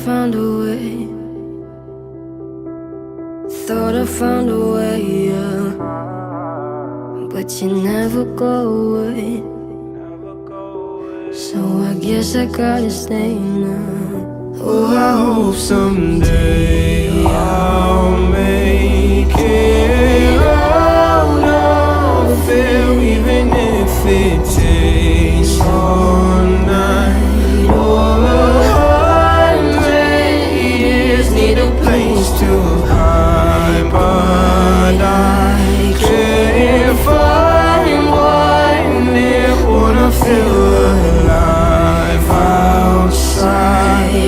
found a way. Thought I found a way, yeah. But you never go away. So I guess I gotta stay now. Oh, I hope someday I'll make it out of here, even if it takes all night or 100 years. Need a place to hide, but I can't find one. It wanna feel alive outside.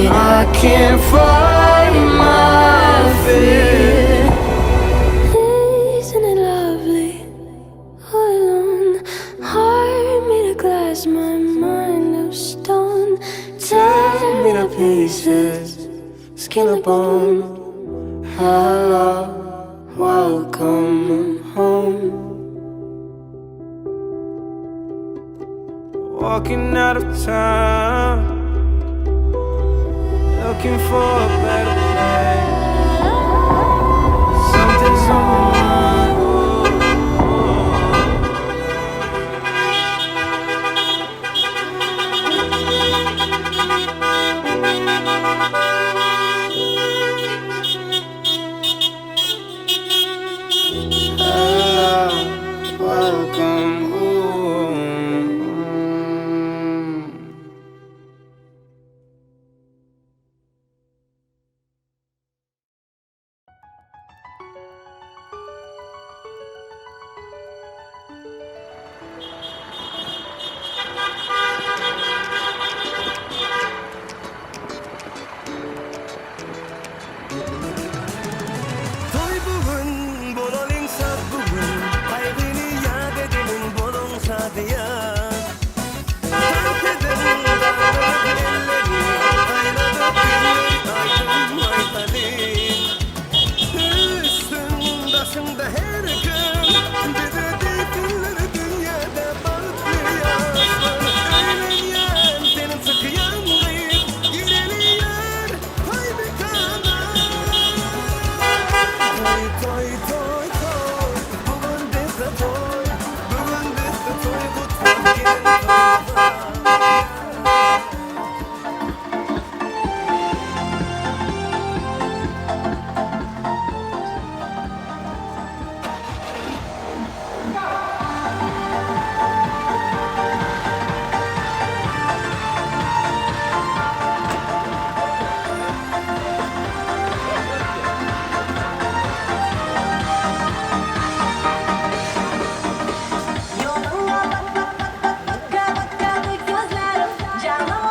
I can't find my fear. Isn't it lovely? All alone, heart made of glass, my mind of stone. Tear me to pieces, skin to bone. Hello, welcome home. Walking out of time, looking for a better place. Something's on my mind. Hello, welcome home. Toý bu gün, bolalyň şat bu gün, Gaýgyny ýat edeliň, boluň şadyýan. Tans edeliň, galdyryp elleri, Aýladyp ýüzleri aýdym aýdalyň. Üstüň daşyňda her kim, Bize diýsinler dünýäde bagtly ýaşlar. Öýlenýän seniň çykýan gyz, Gireli ýar toý mekana. Toý toý toý toý, bu gün bizde toý, Bu gün bizde toý gutlap gel toýa. Ýoluňa bak bak bak bak baka bakady gözlerim Janyma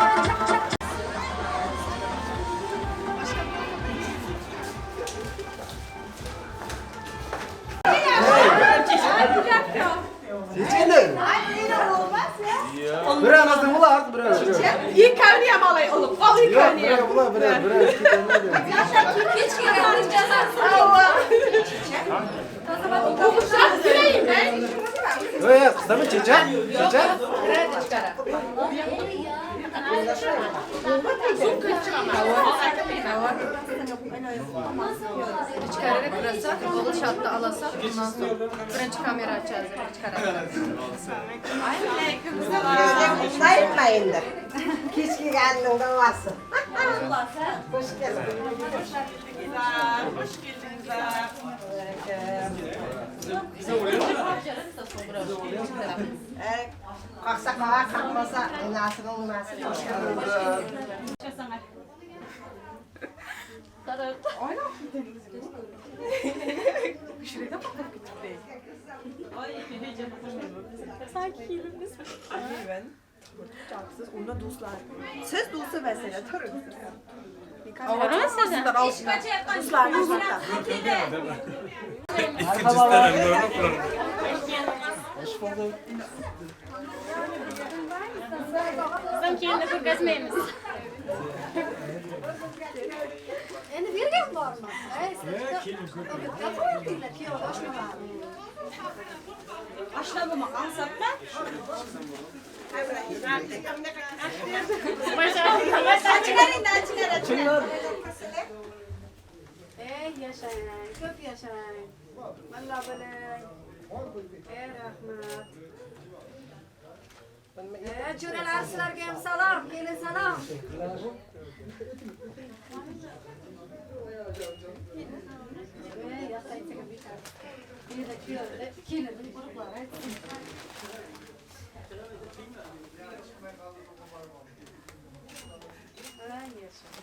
çak çak çak. Içeri kırasak, ogul şatda alasak, ondan soň birinji kamera açarys, içeri. Uklaýynma indi. Giç geleniň dawasy. Hoş geldiň. Kaksa kaka, kakmasa enasynyň günäsi. Siz do'sti masala turing. Bizam kelinni ko'rgazmaymiz. Endi bergan. bormi? Ey, sizlar qo'ydinglar, kuyov oshnalarni. Oshna bo'lmoq ongsatmi? Ey, yashang, ko'p yashang. Valla bo'ling. Ey, rahmat. Ey, jo'ralar, sizlarga ham salom, kelin salom. Ey, yashang, Kelin, urug'lar aytsin. Ey, yashang.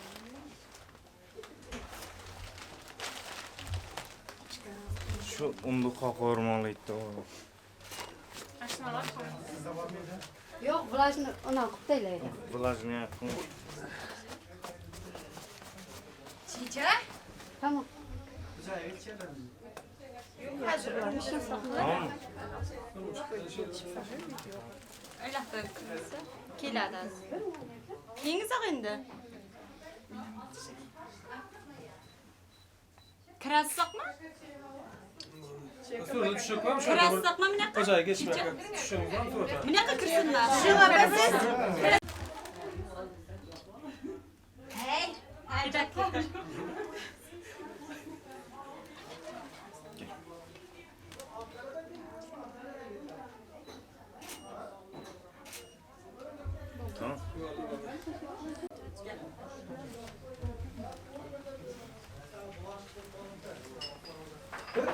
Şu unlu qaqormalı idi o. Yo'q, vlajni unaqa qilib taylaydi. Vlajni Chicha? Tamam. Tamam mı? Keladi hozir. Keyingiz endi. Kirasizmi? Kirasizmi bunaqa? Bunaqa kirsinlar. Hey, albatta. Tamam.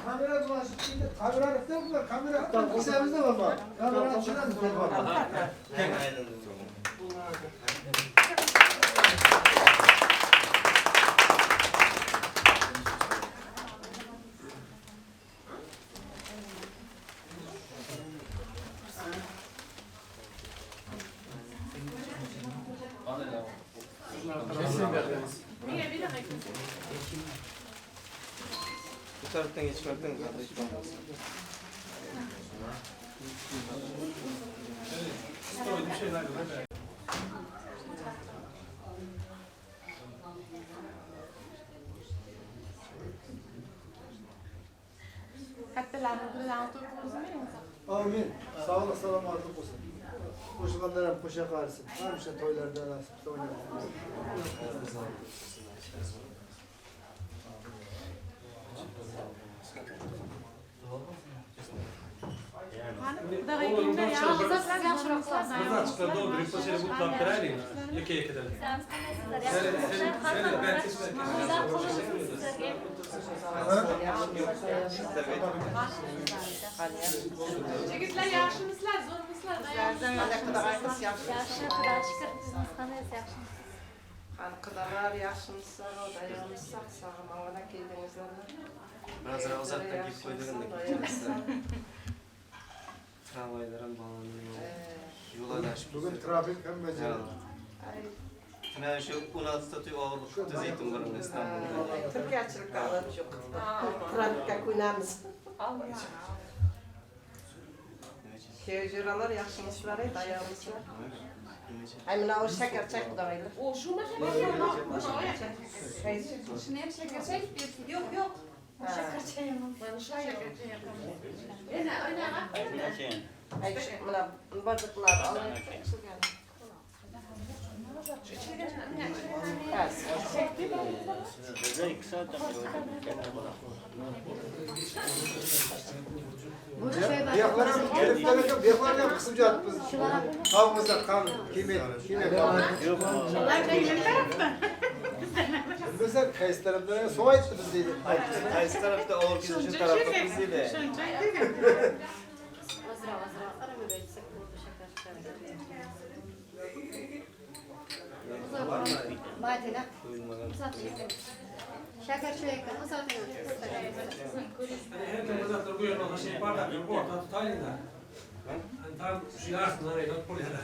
Kamera dolaşıp şimdi kamera ne bunlar? Kamera bilgisayarımızda var bak. Kamera açılan var. Bu taraftan geçmekten kardeşim. Kattalarni bilan to'y bering. Amin. Sağlık selamatlık olsun. Koşulanlar hem koşa karsın. Varmış toylarda nasip oynayalım. Buradan çıkar doldurup da şöyle mutlak kırarım. Yeke yekeden. Seni, seni ben Yigitlar yaxshimisizlar, zo'rmisizlar? Yaxshi, Xudoga shukr. Siz qandaysiz, yaxshimisiz? Qani qudalar yaxshimisizlar, dayomisizlar, sog' omon keldingizlarmi? Birazdan uzaktan gelip koydum da gideceğiz. Tramvayların bağlanıyor. Yola da Bugün trafik hem beceri. Tren şu 16 statü ağırlık Zeytinburnu'nda İstanbul'da. Turkiyachilikda olamiz yo'q. Trafikka ko'namiz. Kuyov jo'ralar yaxshimisizlar, dayomisizlar? Ay mana o shakarchak qudag'aylar. O shumi Shuni ham shakarchak bersin. Yo'q, yo'q. Shakarchaymi? Mana shu Ena, ena. Ay mana boziklarni olaylik. Bıyıklara heriflere bıyıklarına ham qisib yotibmiz. Qavmizda qam kiymaydi, kiymaydi. Bilmesem qaysi tarafdan suv aytdi biz deydi. Qaysi tarafta ağır kesin şu tarafta biz değil. Ozroq, ozroq. Aramaga aytsak bo'ldi, shakarcha. Madina. Shakarcha ekan, uzating. Hani her tarafta bu yana şey bardak yok. Orta tutayım da. Hani tam şu yarısından öyle koyuyorlar.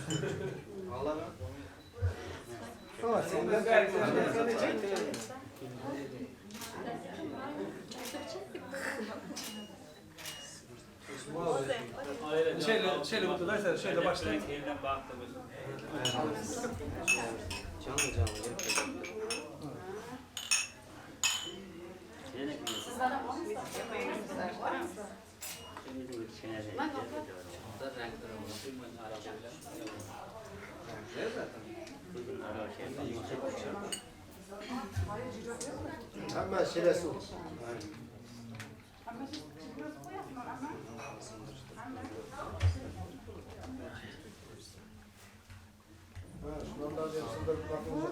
Vallahi Tamam, sen Şeyle, şeyle mutlularsa şeyle başlayın. Canlı canlı. Hemen şiresi olsun. Ha, şundan da hepsini de bakın.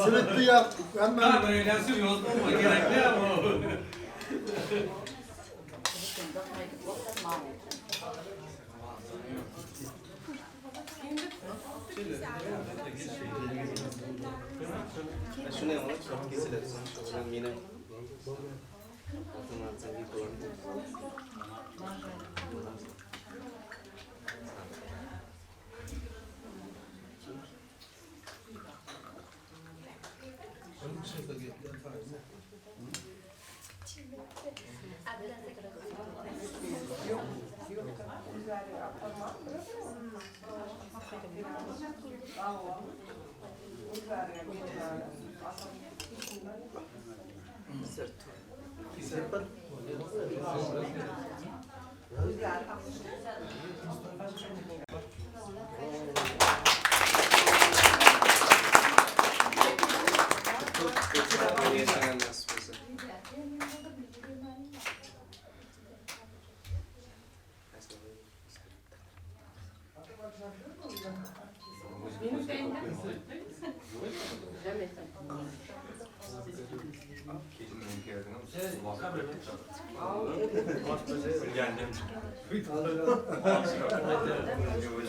Simitli yap. Hemen. Ha böyle sürüyoruz ama gerekli ama. Shuni ham olib short kesiladi. Shu bilan meni Yashagan nasib bo'lsa.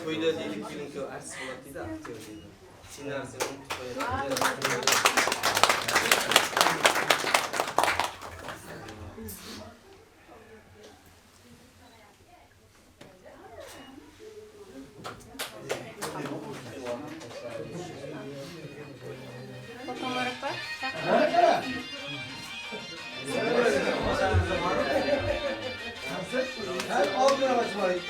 To'yda deylik, kelinka artist bo'ladi deydi, aktyor deydi. Ssenarisini unutib qo'yadi. Her almaya başlayın.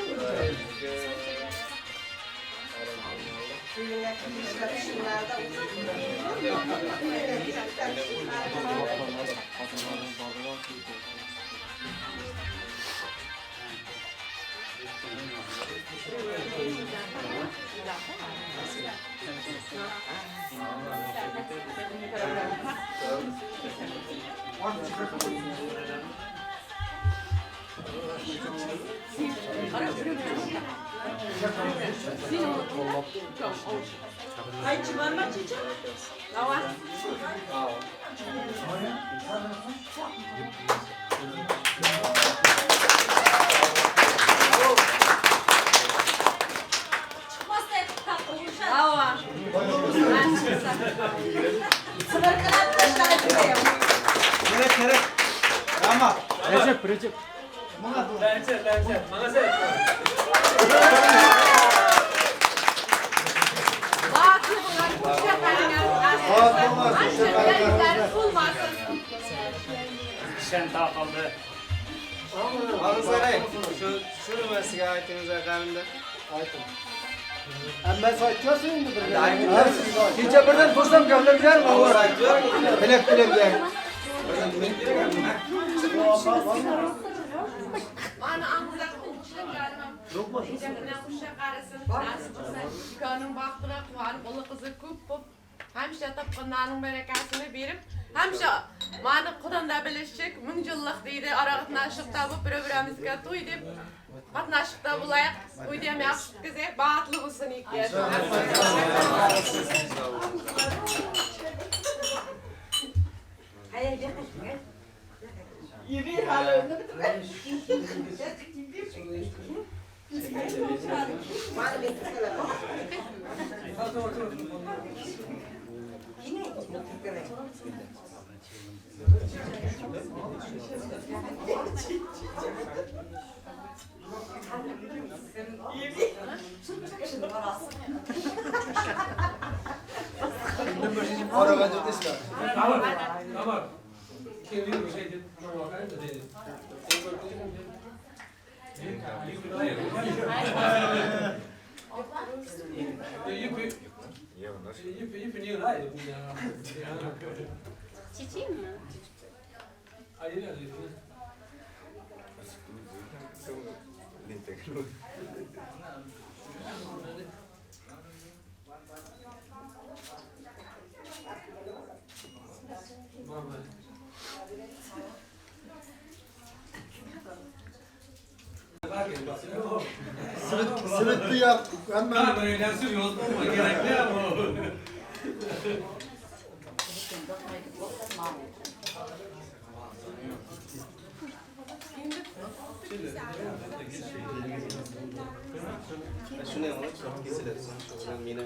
Gerek gerek. Ama. Recep, Recep. Lense, lense. Bana sen. Sen takıldı. Ağzına Şu şu nimasiga aytingiz qarinda. Aytın. Ama saytıyorsun indi bir. Kecha birdan tursam gaplar gidermi? Bilib bilib yani. Mana angizak Dukanın baxtına quvonib, o'g'li qizi ko'p bo'lib, hamisha topganlarning barakasini berib, hamisha mani qudamda bilishdik, ming yillik deydi, ora qatnashiqda bo'lib, bir-birimizga to'y deb qatnashiqda bo'laylik, to'yni ham yaxshi o'tkazaylik, baxtli bo'lsin ikki. Oraga jo'tishlar. Tamam, tamam. Keyin bir şey dedi. Dedi. Çiçeyim mi? Sırıttı ya. Hemen. Shuni ham olib kesiladi. Shu bilan meni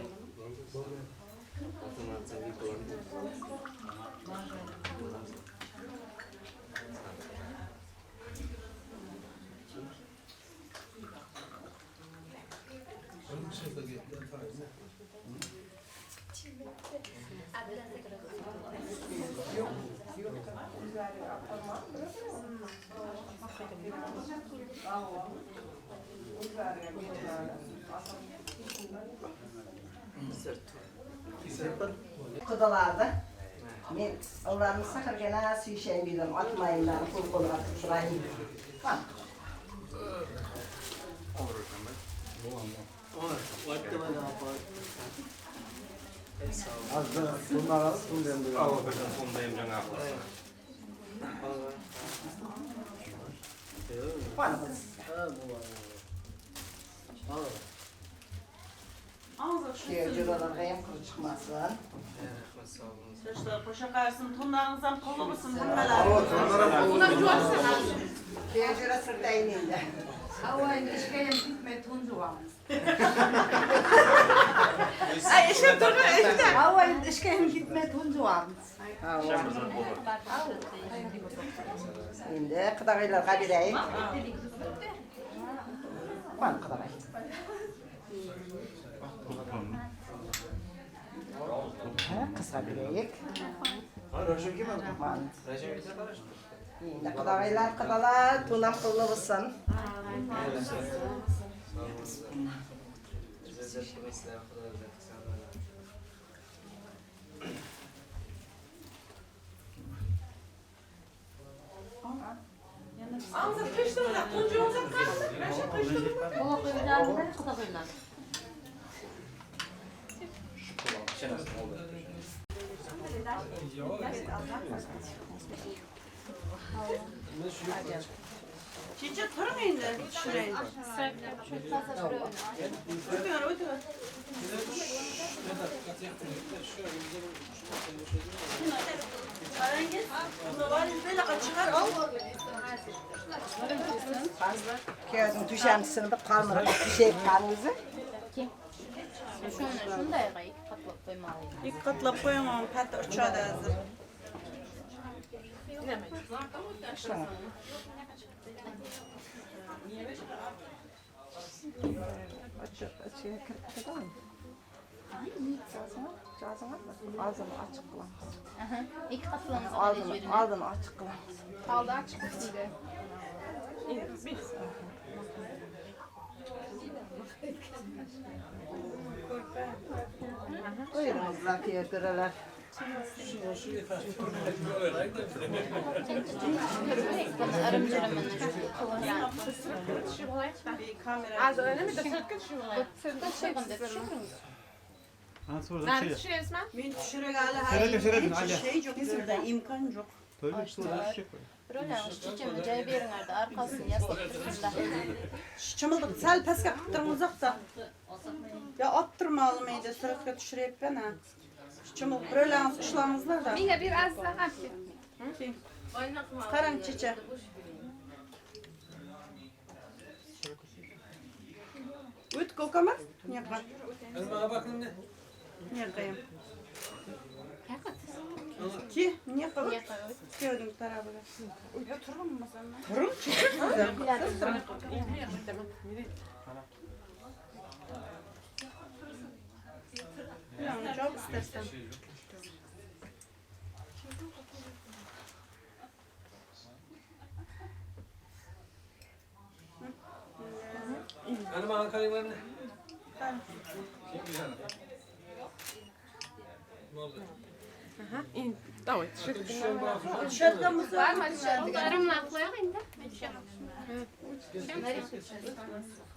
Kudalarda men onların sakırgana suyuşayım dedim. Atmayınlar, kol koluna tutuşturayım. Bak. Bunlar az, bundan da. Bak. Kuyucularga hem kuru çıkmasın. Saçlar boşa kaysın, tonlarınızdan kollu musun hemmeler? Kuyuculara sırtayın indi. Ay eşim durma eşim. Hava işke hem gitme tuncu varmış. Şimdi kıdağıylarga bereyim. Bana kıdağıy. Kızga bereyik. Şimdi kıdağıylar kıdalar tunam kıllı olsun. Ağzı kıştırma, kuncuğumuza kalsın. Reşat kıştırma. Çiçe turun indi şuraya. Ötüyor, ötüyor. Arangiz, bunu var izle kaçırır al. Köyün düşentisini bir kalmır. Bir şey kalmızı. Şunu şunday ikki qatlab qo'ymalı. İlk katlap koyamam, pet uçağı da hazır. Açık, açığa kirip gidelim. Ağzını, ağzını, ağzını açık kılamaz. İki qatlamız Ağzını, ağzını açık kılamaz. Qaldı açıq içinde. Buyurunuzlar kıyırdıralar. Az öyle mi de sırtqa tushib olayım. Sen düşüyorsun ben. Men düşürek hala hiç şey yok burada, imkan yok. Birovlar chichimni joy beringlar arkasını yaslab tursinlar. Çımıldık sel peske kıptırın uzakta. Ya attırmalım iyiydi, suratga düşüreyip ben ha. Çımıldık böyle uşlamızlar da. Menga bir az daha Karan çiçe. Öt kokama. Ne kadar? Ne kayım? Ki ne kadar? Gördüm tarafı. Turun mu sen? Turun çiçe. Yani çok istersen. Hani bana kalayım anne. Aha, endi давай tushirib. Tushadigan bo'lsa Bormi tushadigan? Rimlab qo'yaq endi.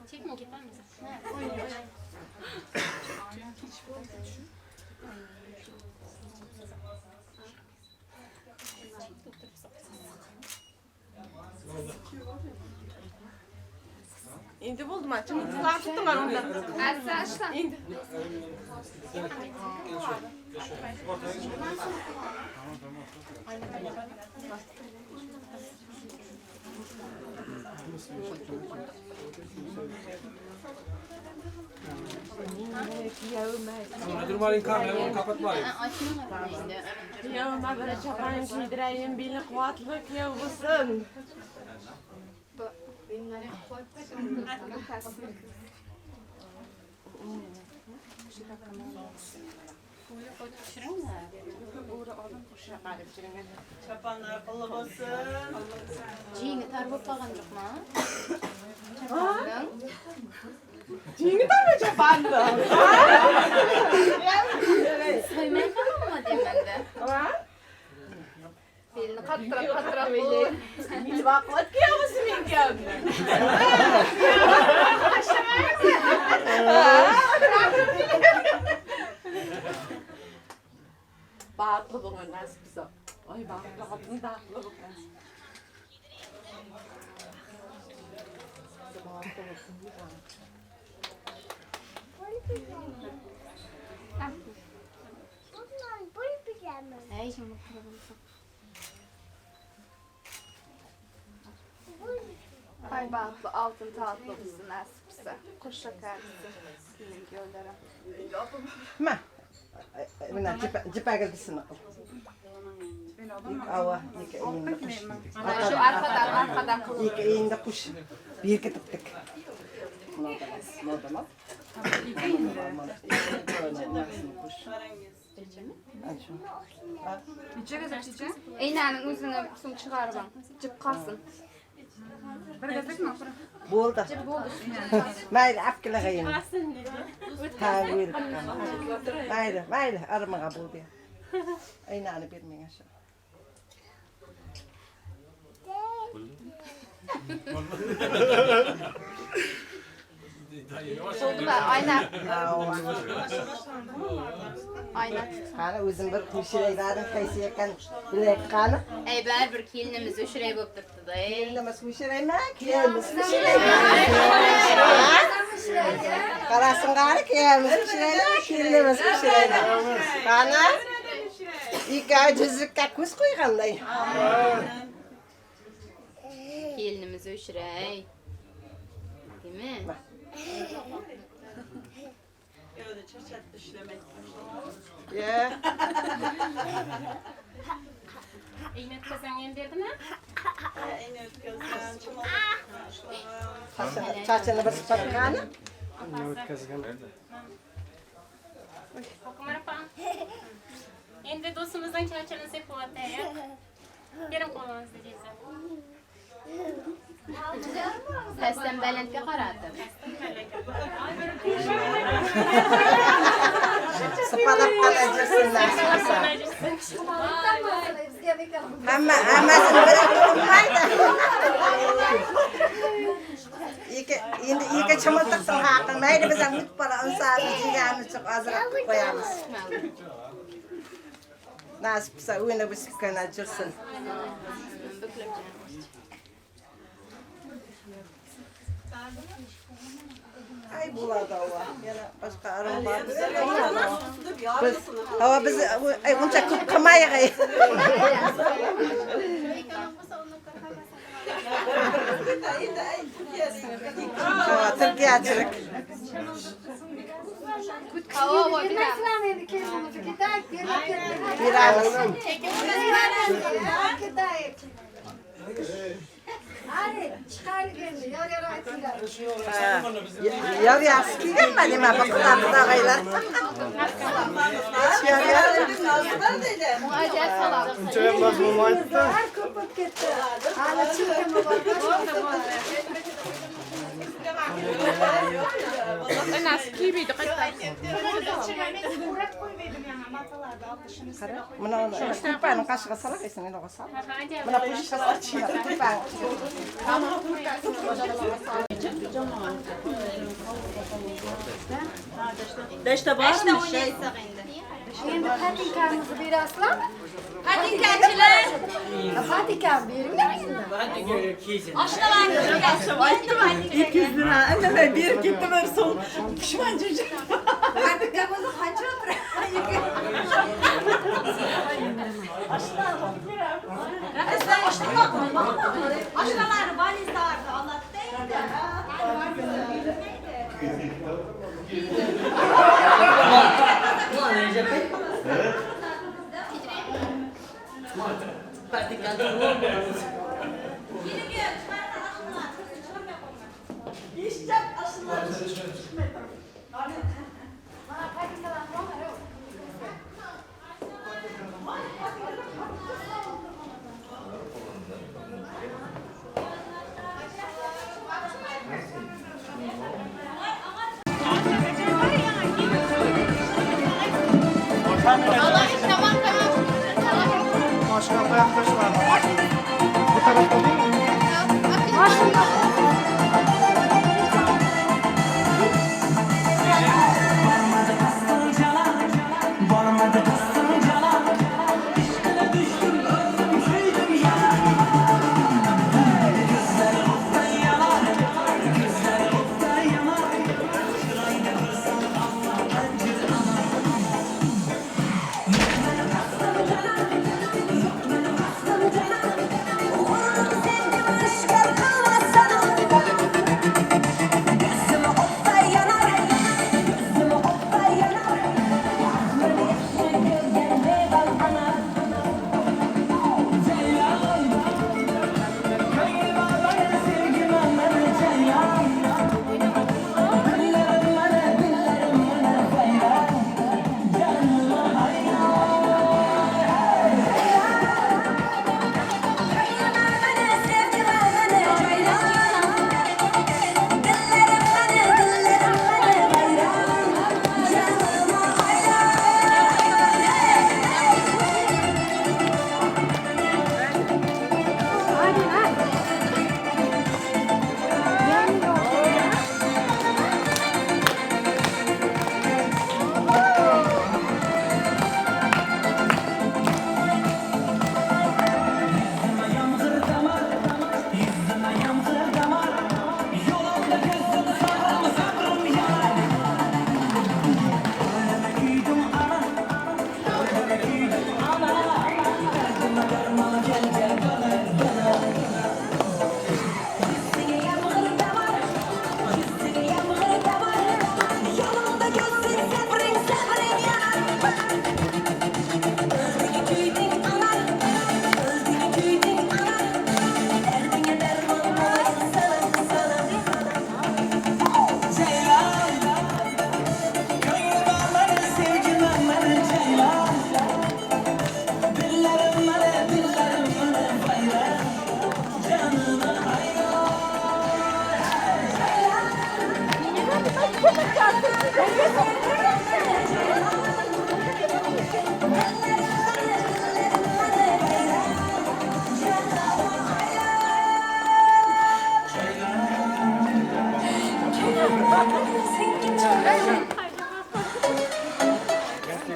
Chekma ketamiz. Endi bo'ldi mana chimildiqlarni tutdinglar unda. Assa ishla. Endi. Durmayın kamerayı onu kapatmayın. Kuyovima bir chopon kiydirayim, beli quvvatli kuyov bo'lsin. Chaponlar aqlli bo'lsin. Jengi tar bo'lib qolgan yo'qmi? Jengi tarmi choponni? So'ymay qolammi deymanda. Belini qattiroq qattiroq qo'y. Beli baquvvat kuyov bo'lsin men kuyovimni. Baxtli bo'lgan nasib qilsa. Oy baxtli xotin baxtli bo'lgan. Ay, Ay baxtli, altın tatlı bo'lsin nasib qilsa. Qo'sha qarsin. Kelin kuyovlarim. Ma. Mana jipagildisini qil. Ava, ikki eyingni qo'sh. Mana shu arqadan arqadan qil. Ikki eyingni qo'sh. Berkitibdik. Iynani o'zini so'ng chiqarib ol. Jip qolsin. Bo'ldi. Mayli, olib kelag'ayin. Ha, berib. Mayli, mayli, armaga bo'ldi. Aynani ber menga shu. Bo'ldimi? Oyna. Oyna tut. Qani o'zim bir qo'shiraylarim qaysi ekan bilay qani. Ey, baribir kelinimiz o'shiray bo'lib turibdi-da. Kelinimiz qo'shiraymi? Kuyovimiz qo'shiraymi? Qarasin qani kuyovimiz qo'shiraymi? Kelinimiz qo'shiraymi? Qani? Ikkovi juzukka ko'z qo'yganday. Kelinimiz o'shiray. Deymi? Yo'q, charchatdi ishlamak. Ya. Igna o'tkazsang ham berdimi? Igna o'tkazgan, chimildiqni ushlagan. Sochini bir sipat qani. Hokim opa. Endi do'stimizning charchini sepyapti. Bering qo'lingizni deysiz. Pastdan balandga qaradi. Sipalab qala jursin nasib qilsa. Hamma hammasini bir qilmaydi. Ikki endi ikki chimildiqning haqi mayli biz ham o'tib bola insabimiz yeganimiz yo'q ozroq qilib qo'yamiz. Nasib qilsa o'ynab o'sib jursin. Ay bo'ladi ova. Yana boshqa arom bor. Biz hava biz ay uncha ko'p qilmaylik. Hava Turkiyachilik. Havo beramiz. Beramiz. Yor yaxshi kelganman nima bu quda qudag'aylar. Yor yor. Uncha ham bo'lmaydi-da. Onasi kiymaydi qayta. Gara, muna ony küppäniň gaşyga salagaýsyň, ene goşa. Muna puşka küppäniň. Beşte barmy şey? Endi patinkamizni berasizlarmi? Patinkachilar. Patinkam beringlar endi. Oshnalarni 200 lira. Anneme bir gitti bir son. Pişman çocuk. Patinka bolsa kança oturar? Oshnalarni valizlarni oladi-da endi. İşte aşılar. Maşına yaklaşma. Bu tarafta değil mi?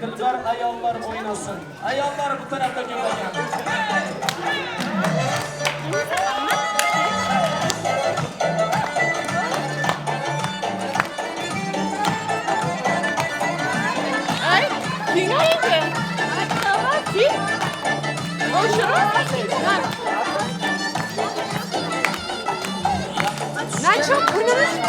Kızlar ayollar oynasın. Ayollar bu tarafta göreceğim. Ay, kengaydi. Kim? Nacho, Oynasın,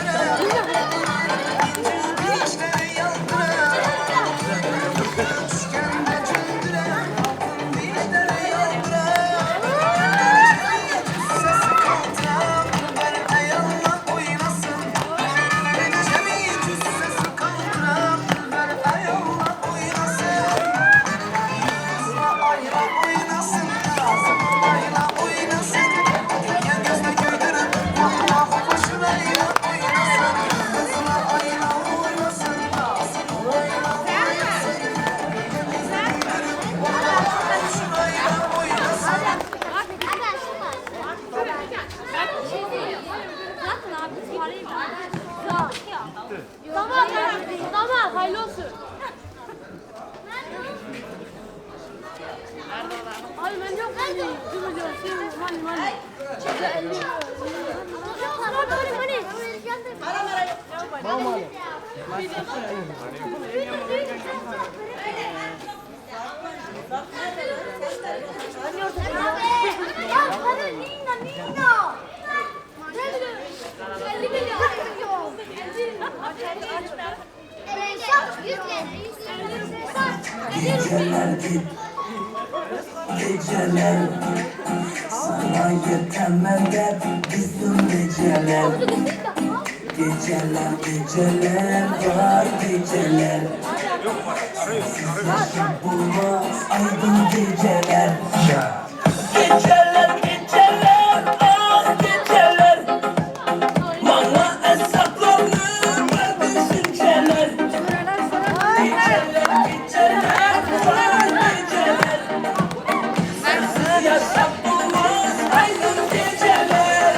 Geceler geceler Sana yetemem bizim geceler Geceler geceler var geceler Sensiz bulmaz aydın geceler Geceler geceler ah geceler Bana hesaplanır ver düşünceler Geceler geceler var geceler Sensiz yaşam olmaz aydın geceler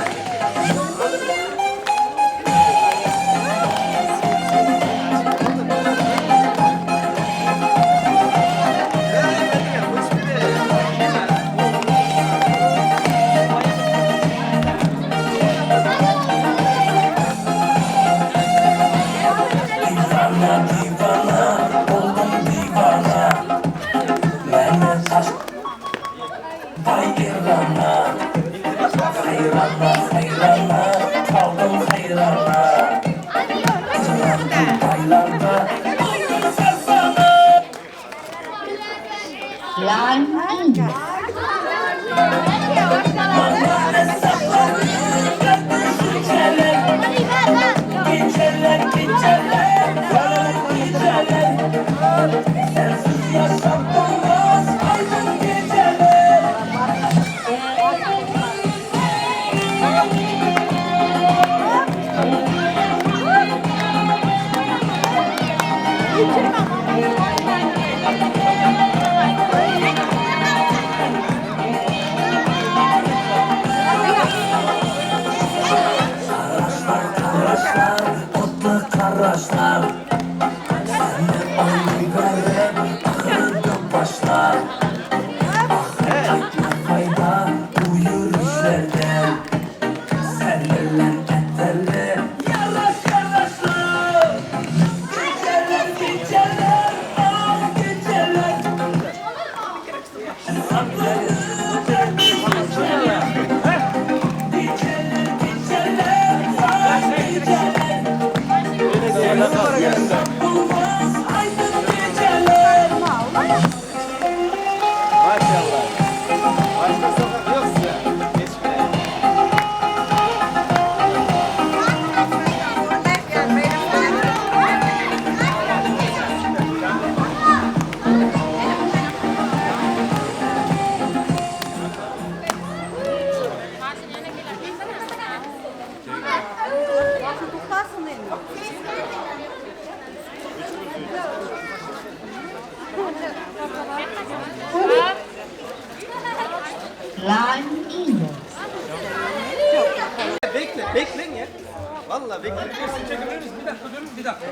Divana divana oldum divana Meni taş Bay İrana Hayrana hayrana kaldım hayrana Sırandı paylarda oldum sersana Bana hesaplanır ver düşünceler Geceler geceler var geceler Sensiz yaşam olmaz aydın geceler Karaşlar karaşlar otlu karaşlar Seni oynayıverip ağrıdı başlar Ahır aytma fayda bu yürüyüşlerden Seninle eteli yaraş yaraşlar Geceler geceler ah geceler Hesapları geceler Geceler geceler vay geceler Sensiz yaşam olmaz aydın geceler Maşallah. Başka sokak yok size. Geçme. Bekle, bekleyin ya. Vallahi bekle. Hepsini çekebilir miyiz? Bir dakika durun, bir dakika.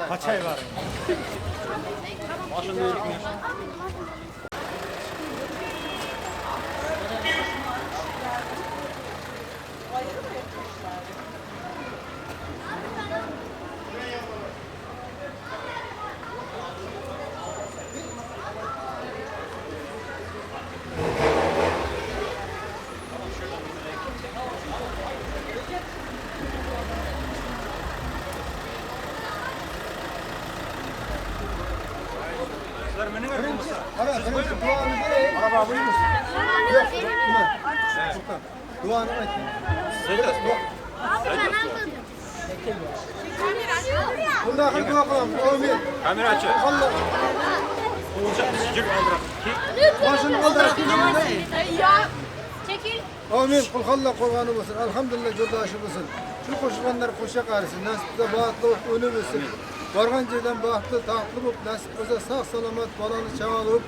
Kaçay var. Duany aýt. Bunda ahyr dua kylamyz. Amin. Kamera açı. Allah. Başyny galdyryp. Çekil. Amin. Kul halla qorgany bolsun. Alhamdulillah ýoldaşy bolsun. Şu goşulganlar goşa garsyn. Nesip bolsa bagtly bolup önüp ösüp. Bargan ýerden bagtly, tagtly bolup, nesip bolsa sag salamat balaly çagaly bolup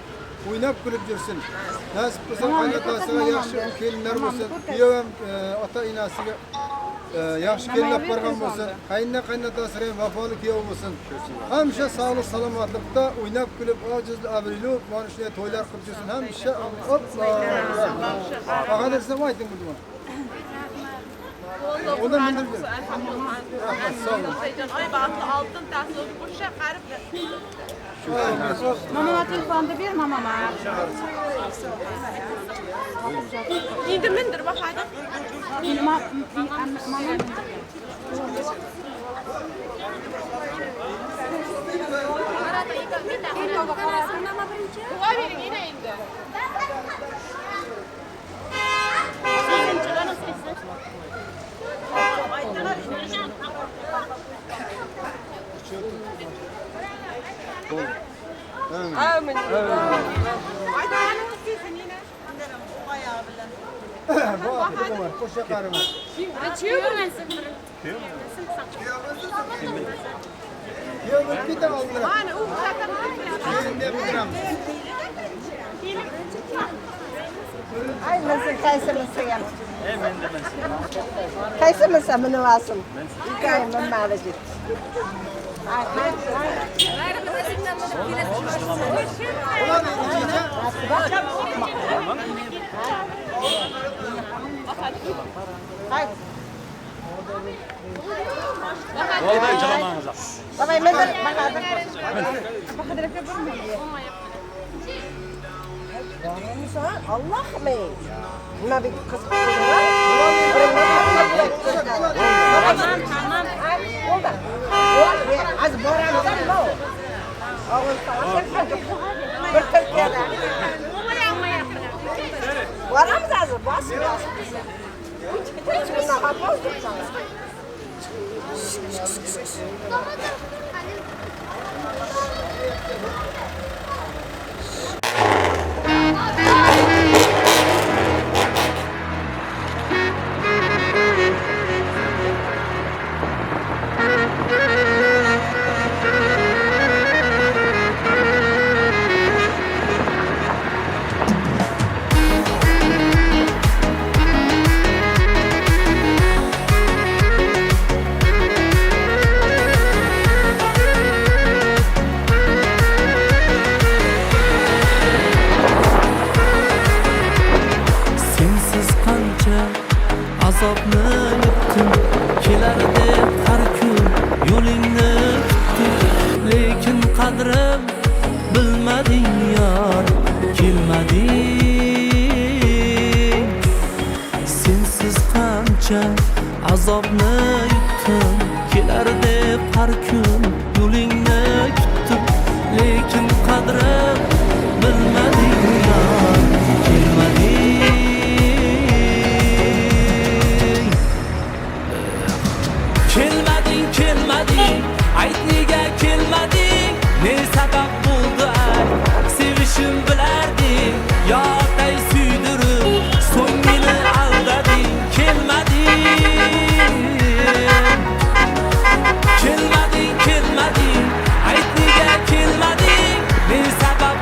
oýnap gülüp ýörsün. Nesip bolsa gaýynatasyga ýagşy gelinler bolsun. Giýewem ata enesiga ýagşy gelin alyp bargan bolsun. Gaýynna gaýynatasyga hem wepaly giýew bolsun. Hemişe saglyk salamatlykda oýnap gülüp ajiz abrili bolup mana şunday toýlar kylyp ýörsün hemişe. Hopla. Bahadyr sizem aýdyň bu duany. Ondan mindirip ber. Rahmat, sag boluň. Ay bagtly altyn tahtly goşa garyp. Mamama telefonyny ber mamama. Indi mindir Bahadyr. Indi mama. Duo beriň ine indi. Amin. Aýdanyňyz gelsin ine. Bagtly bolar, goşa garyma. Giýew bolup git aldyra. Mana u zaten Gelin diýip bildiremiz. Ay minsin qaysi minsa ham. Qaysi minsa minib olsin. Ikkovi minmadi jit. Olar indi jeje. Давай mindir Bahodir. Bahodir aka bir Allohim ey. Nima bir qiz Bo'ldi. Hozir boramiz nima u? Og'iz Bir Turkiyada. Boramiz hozir, bosib bosib. Uch kundan xafa sana. Sensiz qancha azobni yutdim, kelar deb har kun yo'lingni kutdim, lekin qadrim bilmading yor, kelmading. Sensiz qancha azobni yutdim, kelar deb har kun yo'lingni kutdim, lekin qadrim bilmading yor, kelmading. Kelmading, kelmading, ayt nega kelmading? Ne sabab bo'ldi ay? Sevishim bilarding, yotay suydirib, so'ng meni aldading, kelmading. Kelmading, kelmading, ayt nega kelmading? Ne sabab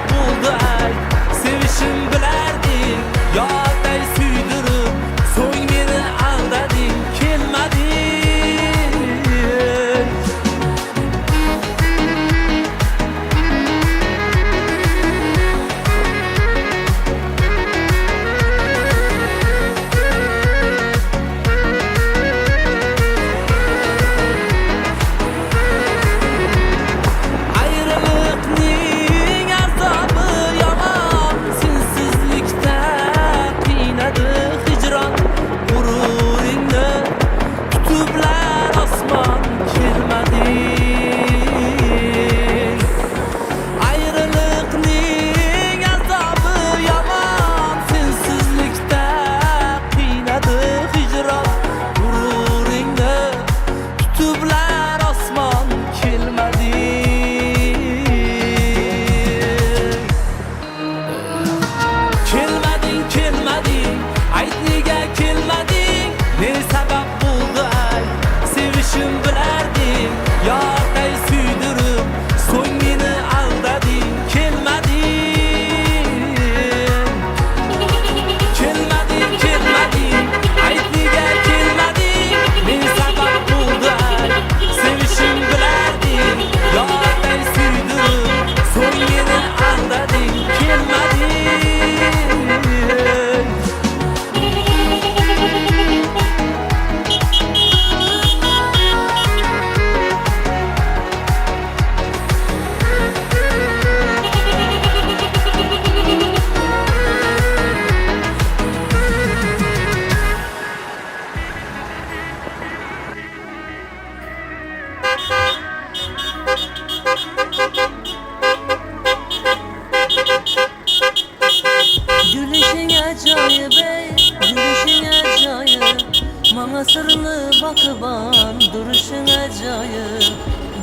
Maňa syrly bakyban duruşyň ajaýyp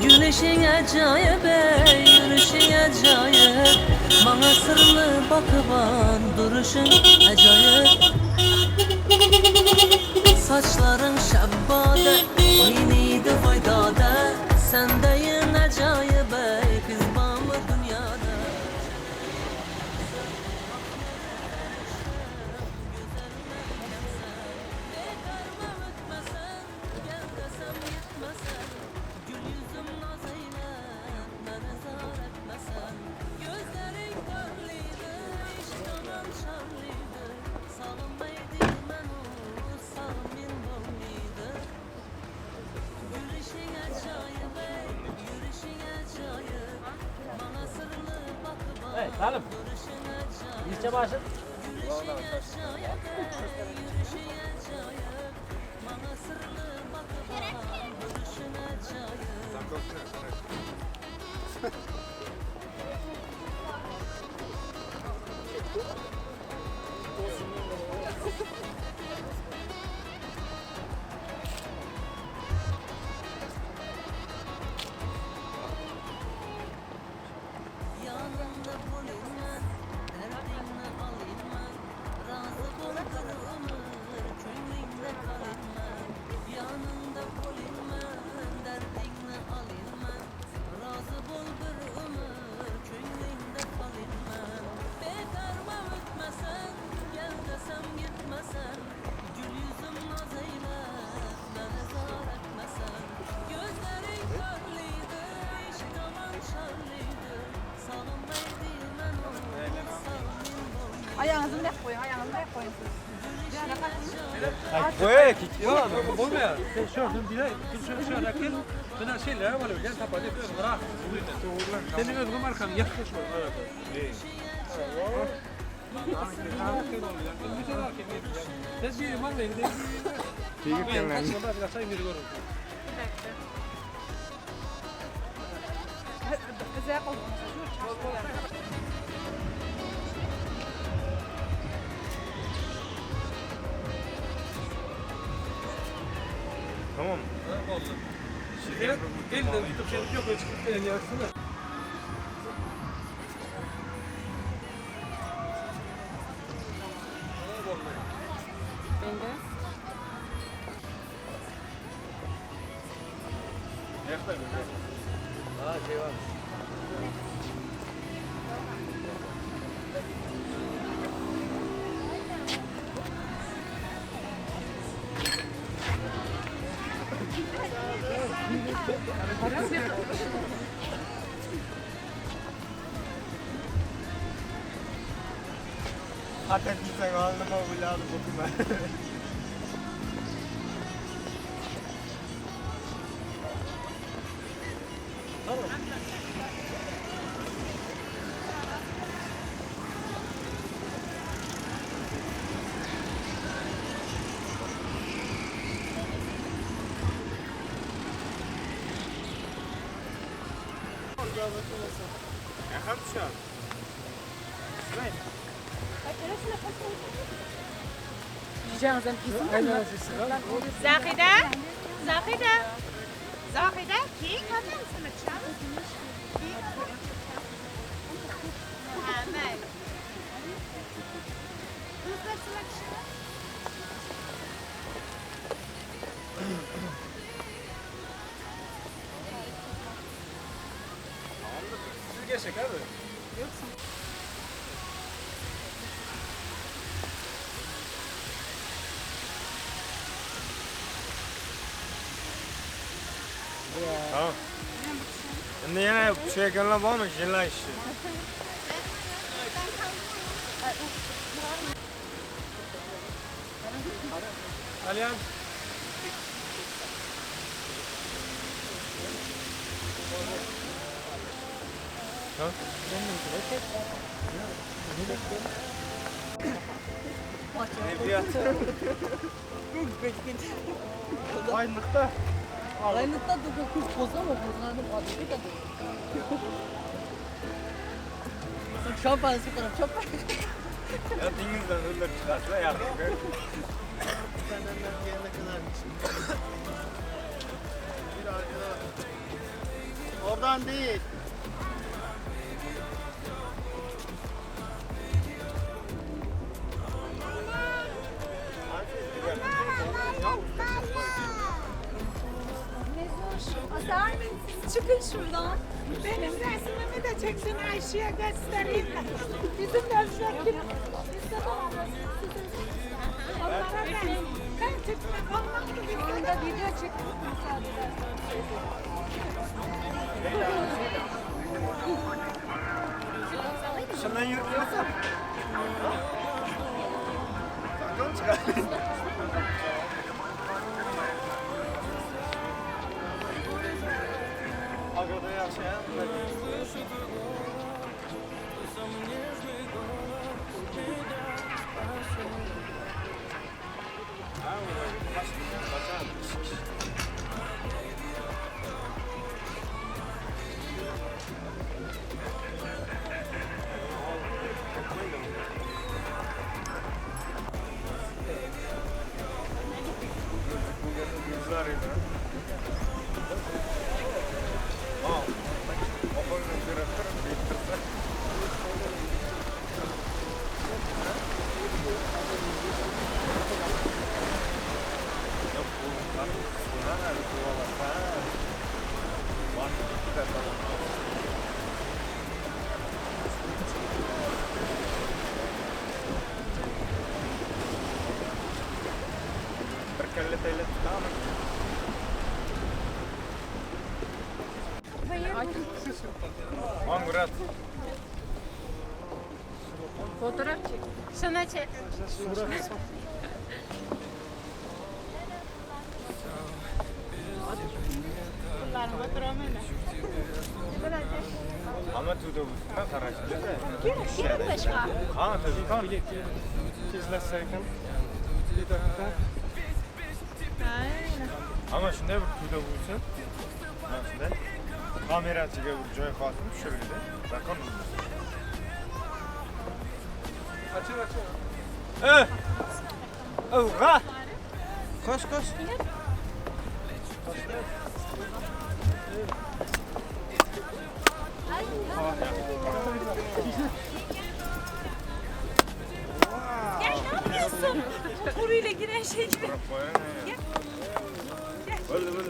Gülüşiň ajaýyp eý ýürüşiň ajaýyp Maňa syrly bakyban duruşyň ajaýyp Saçlaryň şabbada oýnaýdy goýdada Sendeýin ajaýyp eý gyz barmy dünýada. Aýagyňyzy bilen goýuň, aýagyňyzy bilen goýuň siz. Bolmaýar. Sen şördün diýe, şu şöyle gel. Sen şeyler var gel tapar diýip özüň rahat. Seniň özüň markaň ýakyn şol arada. Sen bir maňlaýyň diýip. Bize goýuň. Tamam. Oldu. Elinden tutup şey yok çıkıp elini yaksana. Patent sen alnıma buladı bokuma. Yakam şu an. Zahida, Zahida, Zahida, keyin otamisini tushamiz. Ha, mayli. Qizlar sizlar tushadi. Siz gerçek abi. Tamam. Endi yana tushayotganlar bormi? Jillashishdi. Alyan. Aydınlıkta. Aydınlıkta dur, kozlama, kozlandım, adı da dur. Şampansı kadar, şampansı. Ya dengizden öldürüp çıkarsa yardım. Senden gelene kadar. Bandit. Asermin çıkın şuradan. Benim resmimi de çeksin Ayşe'ye göstereyim. Bizim Özbek'in bizde de var. Onlara ben, ben Türkmen olmam mı? Bizde de video çektim. Müsaade edersen. Şundan yürüyorsan. Sakın çıkar. Agada yaşayan Bir kelle tele tutamı. Murat. Fotoğraf çek. Şuna çek. Ama tuda bu. Qarashdi. Kim başka? Ha, tabii. Tezlatsak ham. Bir dakika. Ama shunday bir to'da bo'lsin. Mana shunday. Kamerachiga bir joy qolsin, tushirganda. Zakon. Açıl açıl. Eh! Ug'a! Koş koş. Gel ne yapıyorsun? Boruyla giren şey gibi. Gel. Gel. Böyle böyle.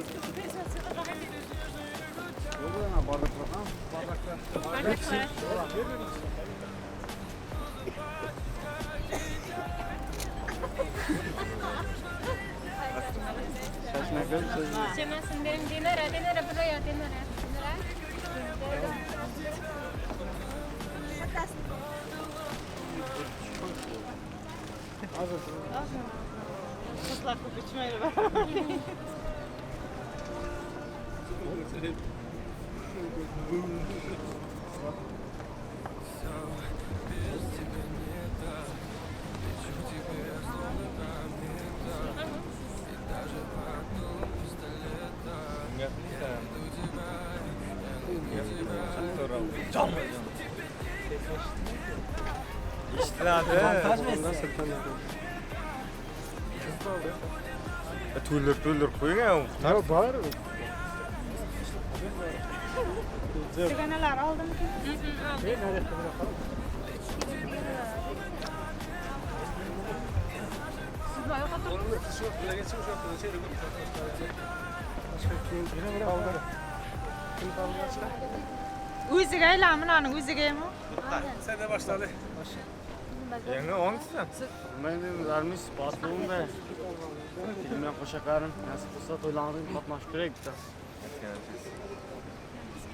Cemasın benim dinara, dinara buraya, dinara. Dinara. Qizlar ko'p ichmaydi Eshitiladi. To'ldir to'ldir qo'ygan. Yo'q, bor. Dugonalar oldimi? O'ziga aylanmi noni o'zigami? Sen de başla hadi. Endi ongsiz. Bilmayman, batlı da. Filmden qo'shaqarim, nasib bo'lsa to'ylarimga qatnashib bitta.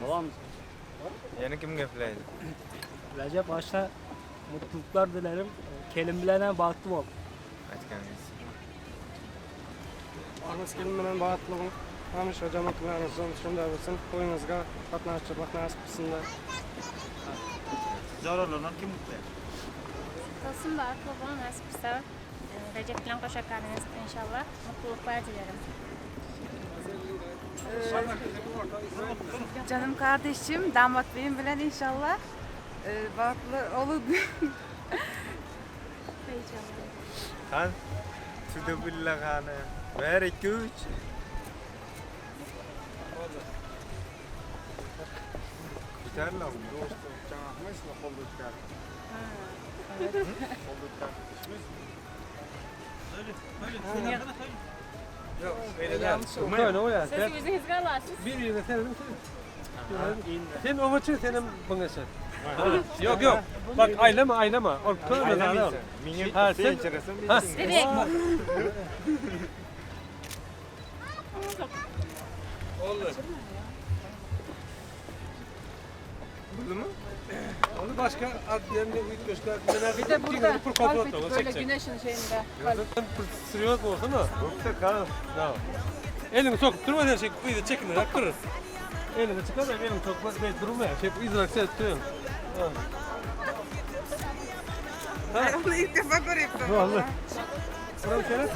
Tamam. Yana kim gaplaydi? Recep başta mutluluklar dilerim. Kelin bilene bahtlı ol. Aytganingiz. Armız kelin bilan baxtli bo'ling. Hamisha jamoatlaringizdan shunday bo'lsin. To'yingizga qatnashchilik nasib qilsinlar. Zararlanan kim mutlu? Dostum bahtlı olun, nasip olsa. Recep bilen koşakarınız inşallah. Mutluluklar dilerim. Canım kardeşim, damat beyim bilen inşallah e, bahtlı olun. Qani? Tuda billa qani. 1 2 3. Biterler bu. Jaňakmaýsyn golda ötkäp. Golda ötkäp düşmesin. Yok öyle değil. Öyle o ya. Siz özüňizge alasız. Bir yerine sen sen. Sen oňa çek, senem buňa çek. Yok yok. Bak aylama aylama. Ol tövbe Aylamaysan. zaten. Mingin Ha, sen sen- içeresin, Ha. bilsin. Direkt. Oldu. Oldu mu? Onu başka adlarını ilk göster. Bir de burada kalp böyle güneşin şeyinde. Sen sürüyoruz mu olsun mu? Yoksa kal. Tamam. Elini sokup durma her şey kıyıda çekinir, kırır. Elini çıkar da elini sokma, ben durma ya. Şey, izrak sen tutuyorsun. Ha. Onu ilk defa görüyorum. Vallahi. Buram seret.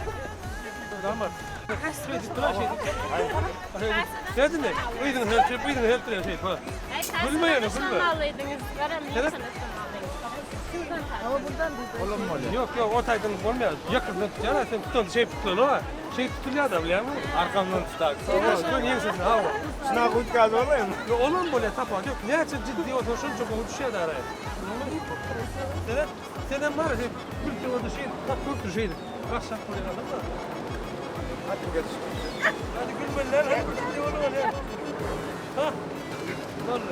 Damat. Şey, dur şey. Sen de. Uydun hep şey, uydun hep şey. Ha. Gülme yani, gülme. Almalıydınız. Evet. Ama buradan da Yok yok o taydan olmuyor. Yakından tutuyor. Sen tutun şey tutuyor ama şey tutuluyor da biliyor musun? Arkamdan tutar. Tamam. Ön yenisini ha. Şuna koyup olayım mı? Yok olur mu böyle tapan yok. Ne için ciddi olsa şunca bu düşüyor da araya. Senen, senen var ya şey, bir orada şey, tak dur şeydi. Bak şak buraya anladın mı? Hadi geç. Hadi gülmeliler, hadi gülmeli olur ya. Ha? Ne oldu?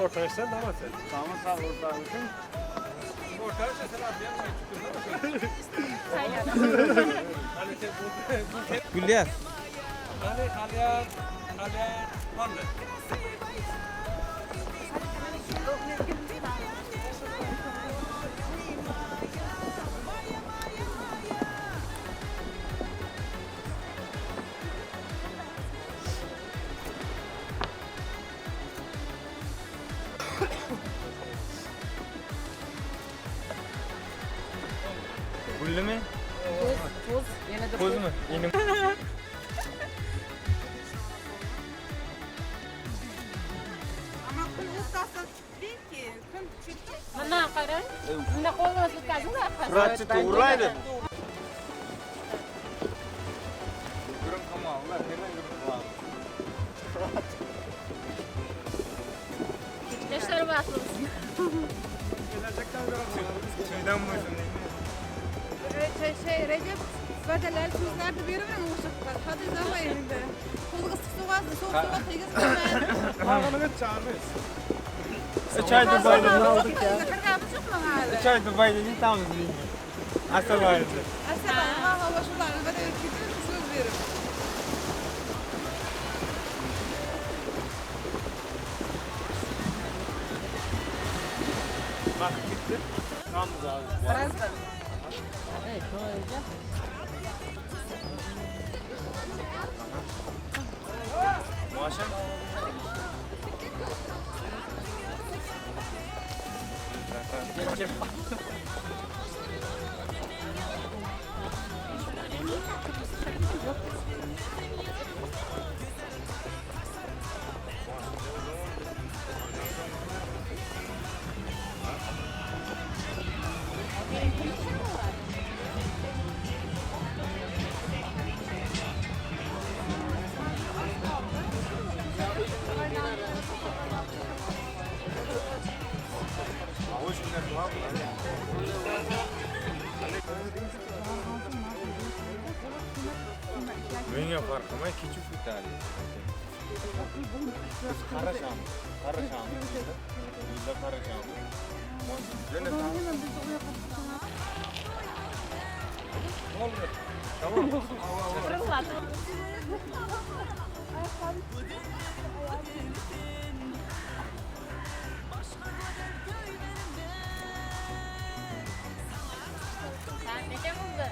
Ortaya sen damat sen. Tamam sağ ol ortağım. Ortaya sen abi yapmayı tutuyorsun Hani sen bu... Güller. Hadi Alyan, Alyan, Vallahi. Güllü mü? Tuz, yine de Koz mu? Yeni. Ama kun ustası değil ki. Kun çıktı. Mana qarang. Bunda qo'lingizni o'tkazing da orqasiga. Suratçı tuğraydı. Gürüm kamalı, hemen gürüm kamalı. Yoshlar baxtli bo'lsin. Tüyden mi uydun? Şey, şey Recep vadeler sözler de veririm uşaklar. Hadi zaman elinde. Kol ısık su varsın, soğuk suğa tegiz Ağlanı çağırmayız. Üç ay Dubai'de aldık ya. Kırgamız yok mu hala? Üç ay Dubai'de değil tam değil. Asıl vardı. Asıl ha hava şular vade söz veririm. Bak gitti. Tam abi. Birazdan. Maaşa? Menga farqi kechib ketadi. Biz qarashamiz, qarashamiz. Bizda qarashamiz. Necha bo'ldi?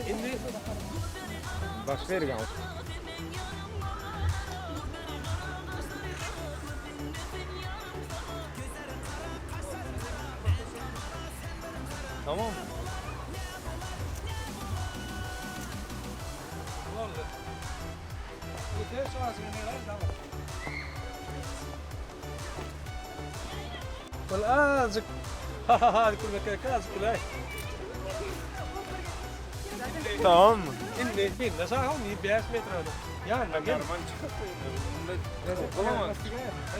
Endi Başka yerga. Tamam. Ol azajyk ha-ha-ha diýip gülmek gerek, azajyk güläý. Tamammy? Indi sende şaha 5 metr öne. Ýanyna gel. Normal çykyp indi. Bolamaz.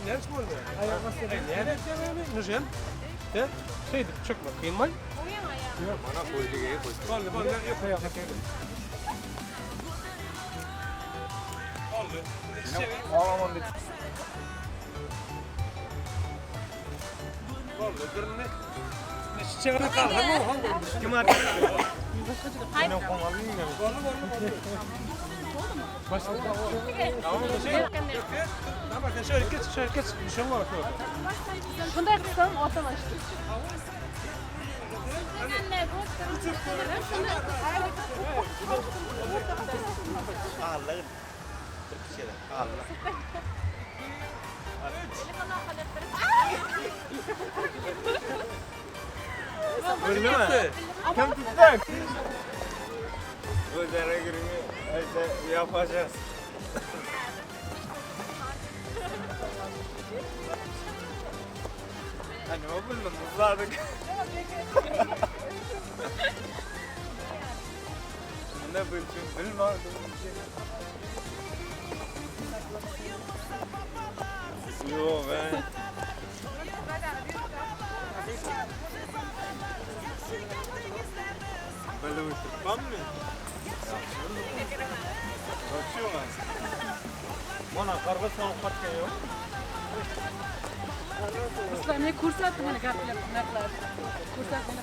Näme üçin bolmaýar? Aýak basýar. Näme etýär Nurjen? He? Şeýdip çökmek kynmaý. Ýok, mana goýdy geý goýdy. Boldy, boldy. Ýok, ýok. Boldy. Alamam diýip. Boldy, durun. Çiçegini kalsam o, Kim atdy? Boldy, boldy, boldy. Başla. Tamam, sen şöyle geç, şöyle geç. Düşen var şöyle. Bunday qilsam otam açtı. Allah'ım. Allah. Öyle mi? Kim tuttu? Özlere girimi yapacağız. Hani o buldum, muzladık. Ne bilçin, bilmedim. Yok be. Böyle uçurtmam mı? Kaçıyor lan. Bana karga soğuk patken yok. Sizlarga ko'rsatdi mana gaplar, narxlar. Ko'rsatdi mana.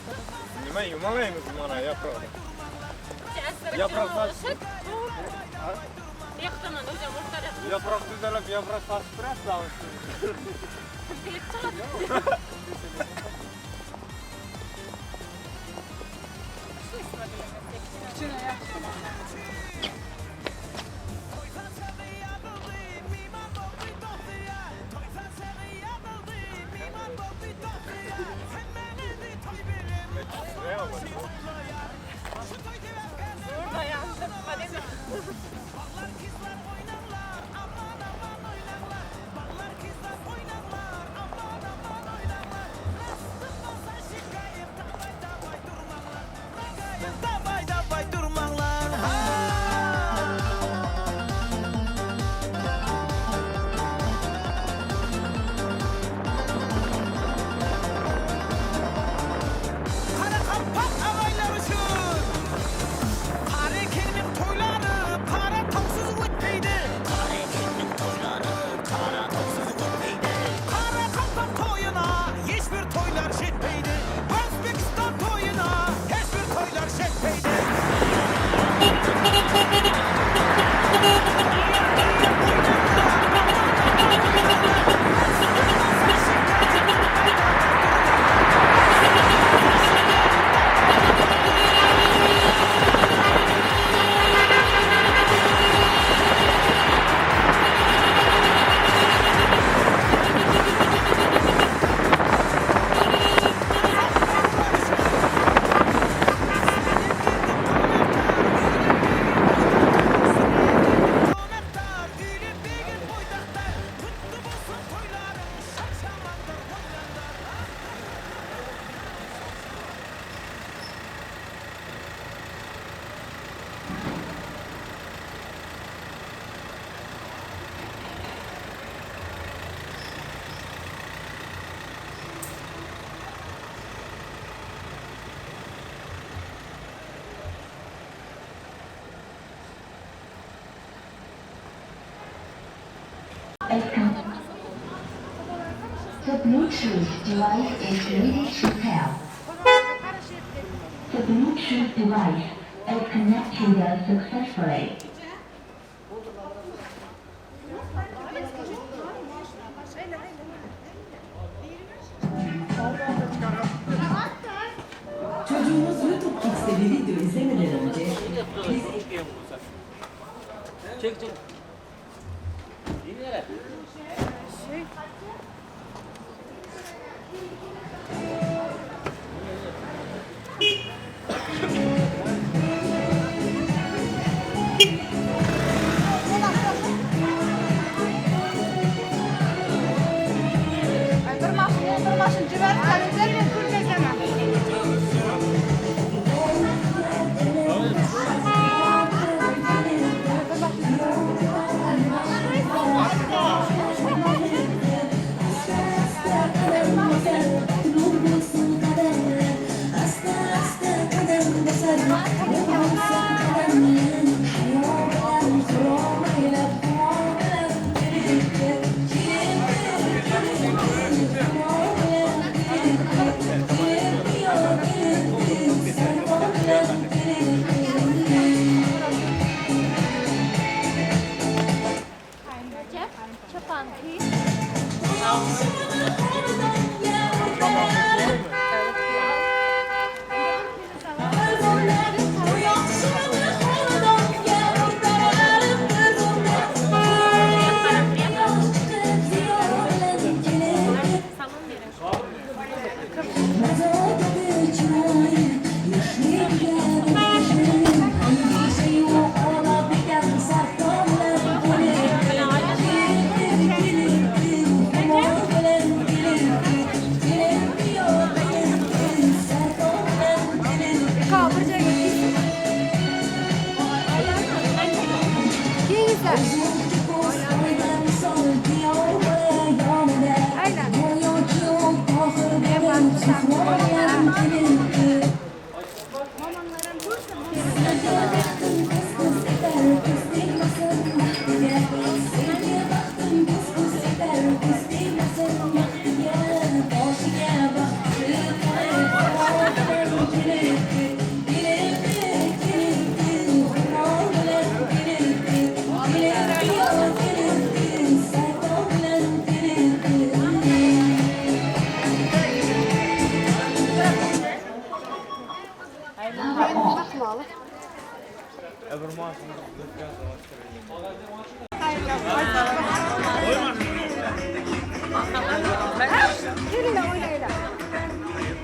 Nima yumalaymiz mana yaproqni? Yaproq sasib. Yaproq tuzalab yaproq sasib turasizlarmi? Kichkina yaxshi. Davay davay durmanglar ha. Karakalpak agaylar üçin Karekenniň toýlary kara towsuz ötmeýdi Karekenniň toýlary kara towsuz ötmeýdi Karakalpak toýuna hiç bir toýlar jetmeýdi Özbekistan toýuna hiç bir toýlar jetmeýdi The Bluetooth device is ready to pair. The Bluetooth device is connected successfully. Çocuğunuz YouTube Kids'te bir video izlemeden önce biz Çek çek. Dinle. Ay, bir mashina, bir Maşyn jiberip men gülmesene. Recep, çoban ki.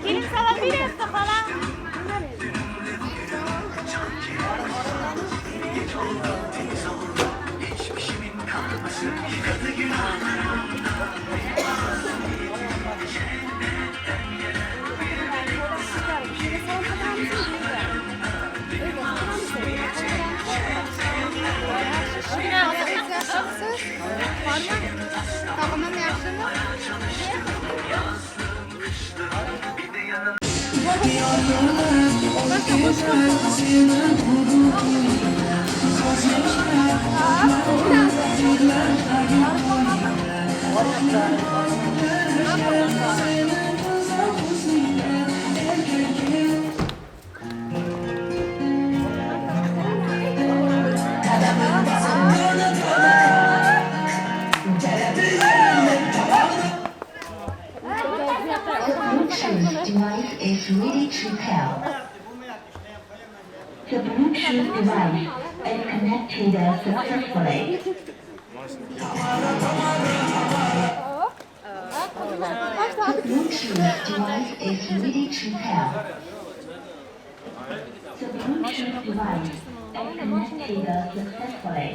Kelin salom beryapti xola. Tog'amam yaxshimi? Bluetooth device is ready to pair. The Bluetooth device is connected successfully. The Bluetooth device is ready to pair. The Bluetooth device is connected successfully.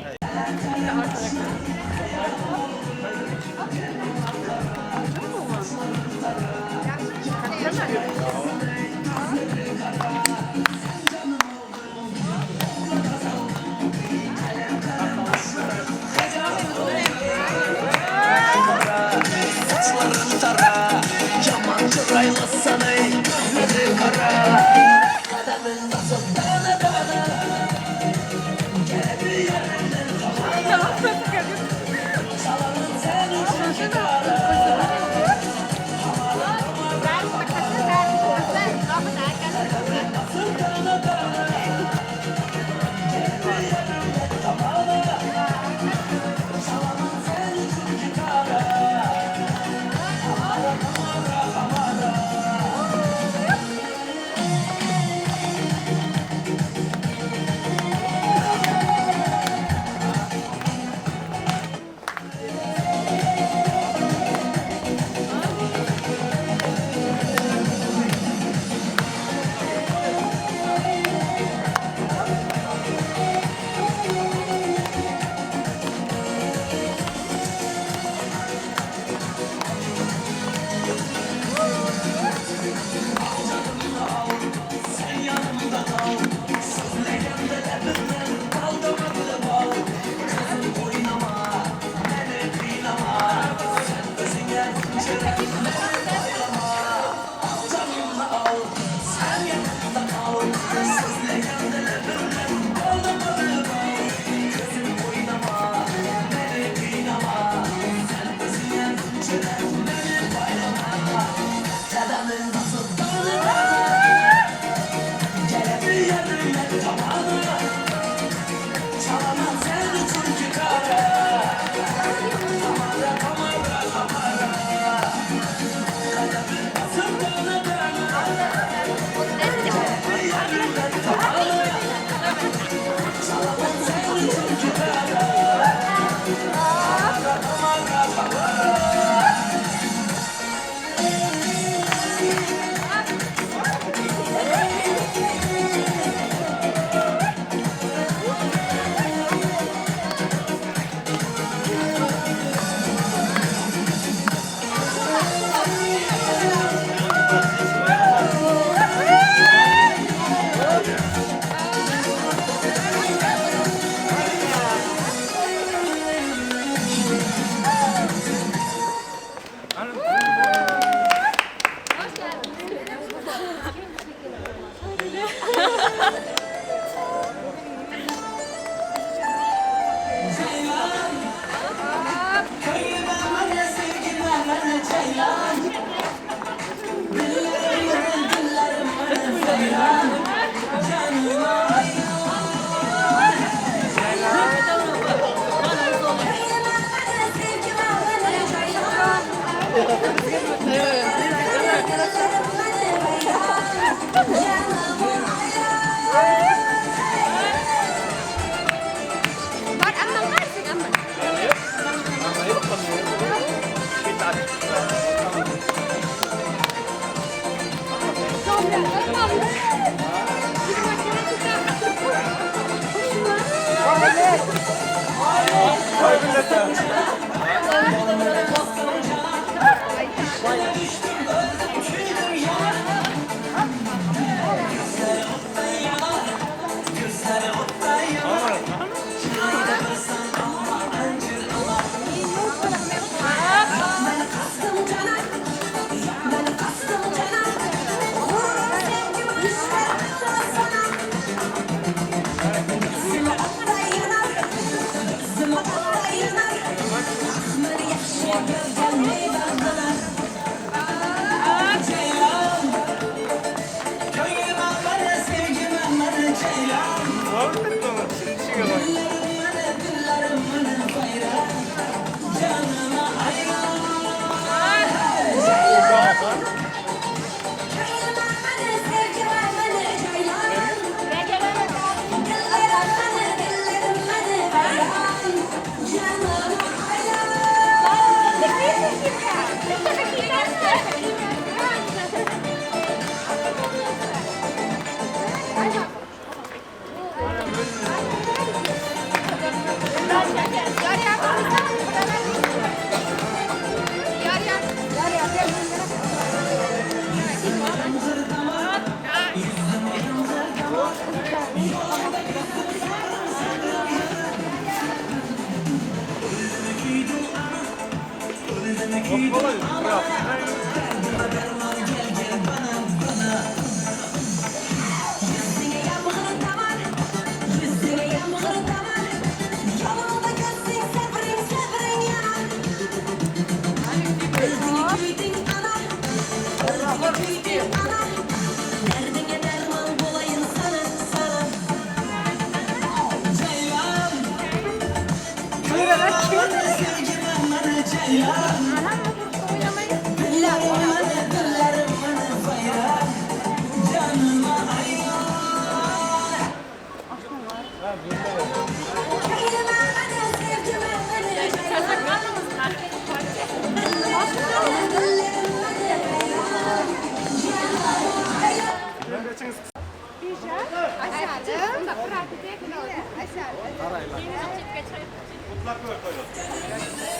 Saçların tara Yaman çıraylı ey Gözleri kara Kademin basıp dana dana Gelebi yerinden Salanın sen uçun.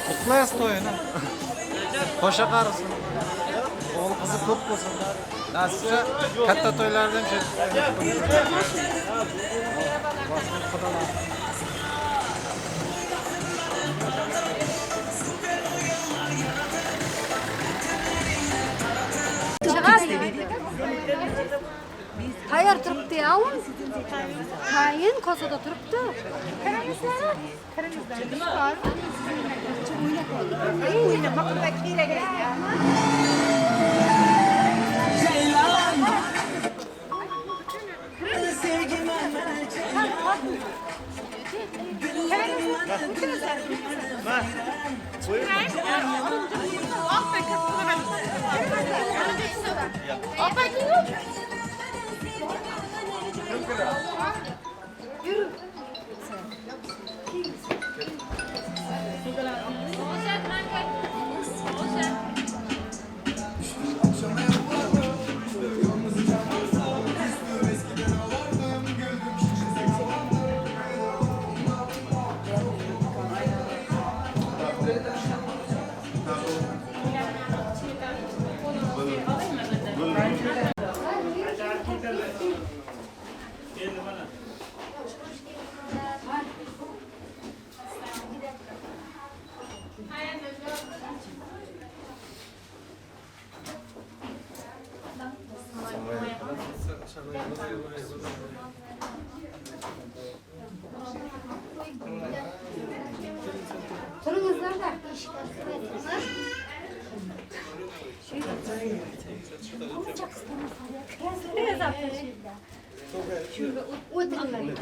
Gutlaýas toýuny. Hoşa garysyn. Ogul gyzy köp bolsun. Nasipse katta toýlarda hem şeýdip. Taýýar turupdy ýa ol. Taýyn kosada turupdy.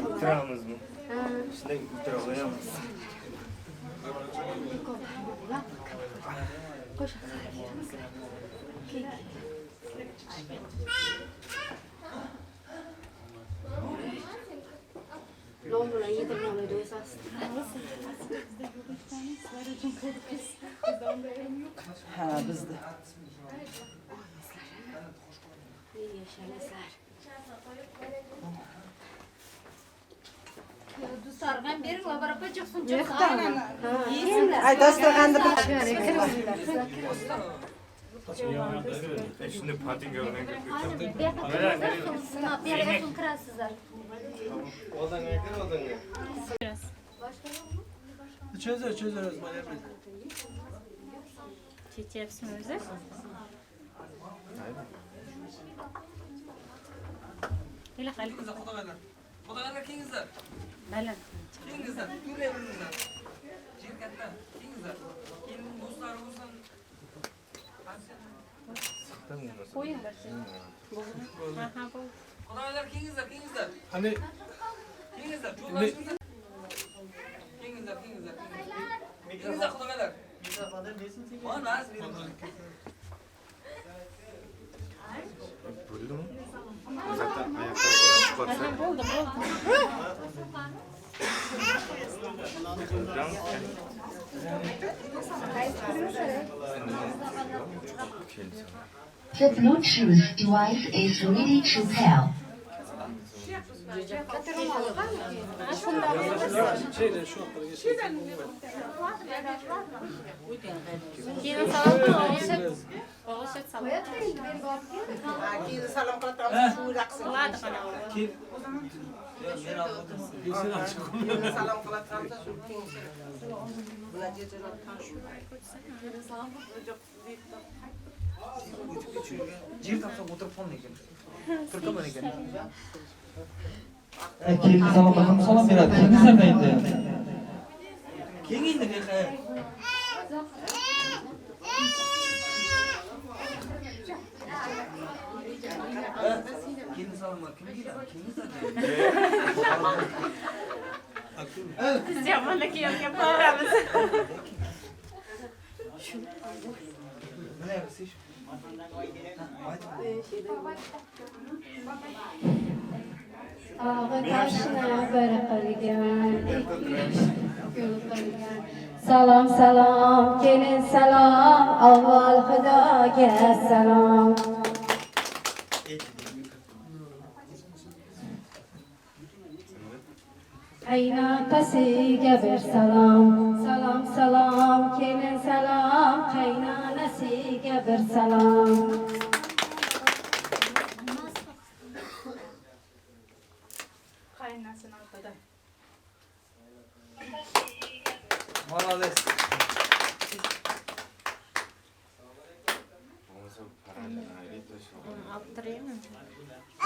O'tiramizmi? Shunday o'tira qo'yamiz. Non bilan yedirib oladi o'zi Ha, bizda. Yashalasizlar. Sargan bering, labarapa chiqsin, Ay, dasturxonni Shunday patinka bilan kirib Bu yoqqa kirasizlar. Oldinga kir, oldinga. Çözer çözer Osman Emre. Chechyapsizmi o'zi? Kela qali. Xudoylar. Xudoylar kengizlar. Baland. Kengizlar, yuraveringizlar. Yer katta, kengizlar. Kelin do'stlari bo'lsin. Qo'ying bir Ha, ha, bo'ldi. Xudoylar kengizlar, kengizlar. Hani Kengizlar, cho'llar. Kengizlar, kengizlar. Kengizlar, xudoylar. Mana az Bo'ldimi? Zaten ayaklar chiqarsa. Bo'ldi, bo'ldi. The Bluetooth device is ready to pair. Şeyle şu atlara geçelim. Keyin salom qil, o'g'ilshat. O'g'ilshat salom. Keyin salom qilib shu raqsini. Qiladi qana o'g'il. Keyin salom qilib shu Bular jejelar Yer topsam o'tirib qolma ekan. Turkaman ekan. Kelin salom kim salom beradi? Kengizlar endi. Keng endi bu yoqqa. Kelin salomga kim keladi? Kengizlar. Biz yomonni kuyovga boramiz. Nima siz? Tog'i toshni bir qilgan, yo'l qilgan. Salom salom kelin salom, avval Xudoga salom. Qaynotasiga bir salom, salom salom kelin salom, qaynonasiga bir salom. Qaynasini otida. Молодец.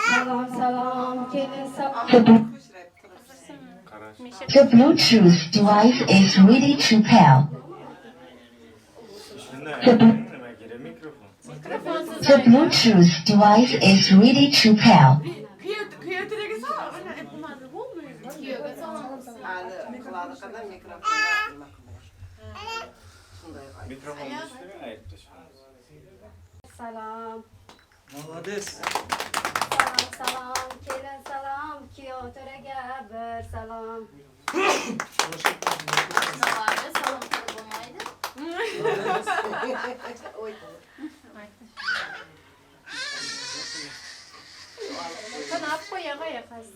Salam salam kelin salam. The Bluetooth device is ready to pair. The Bluetooth device is ready to pair. Salam. Молодец. Salam salam kelin salam kuyov to'raga bir salom. Salom qilib bo'lmaydi. Kanap qo'yag'ay qaysi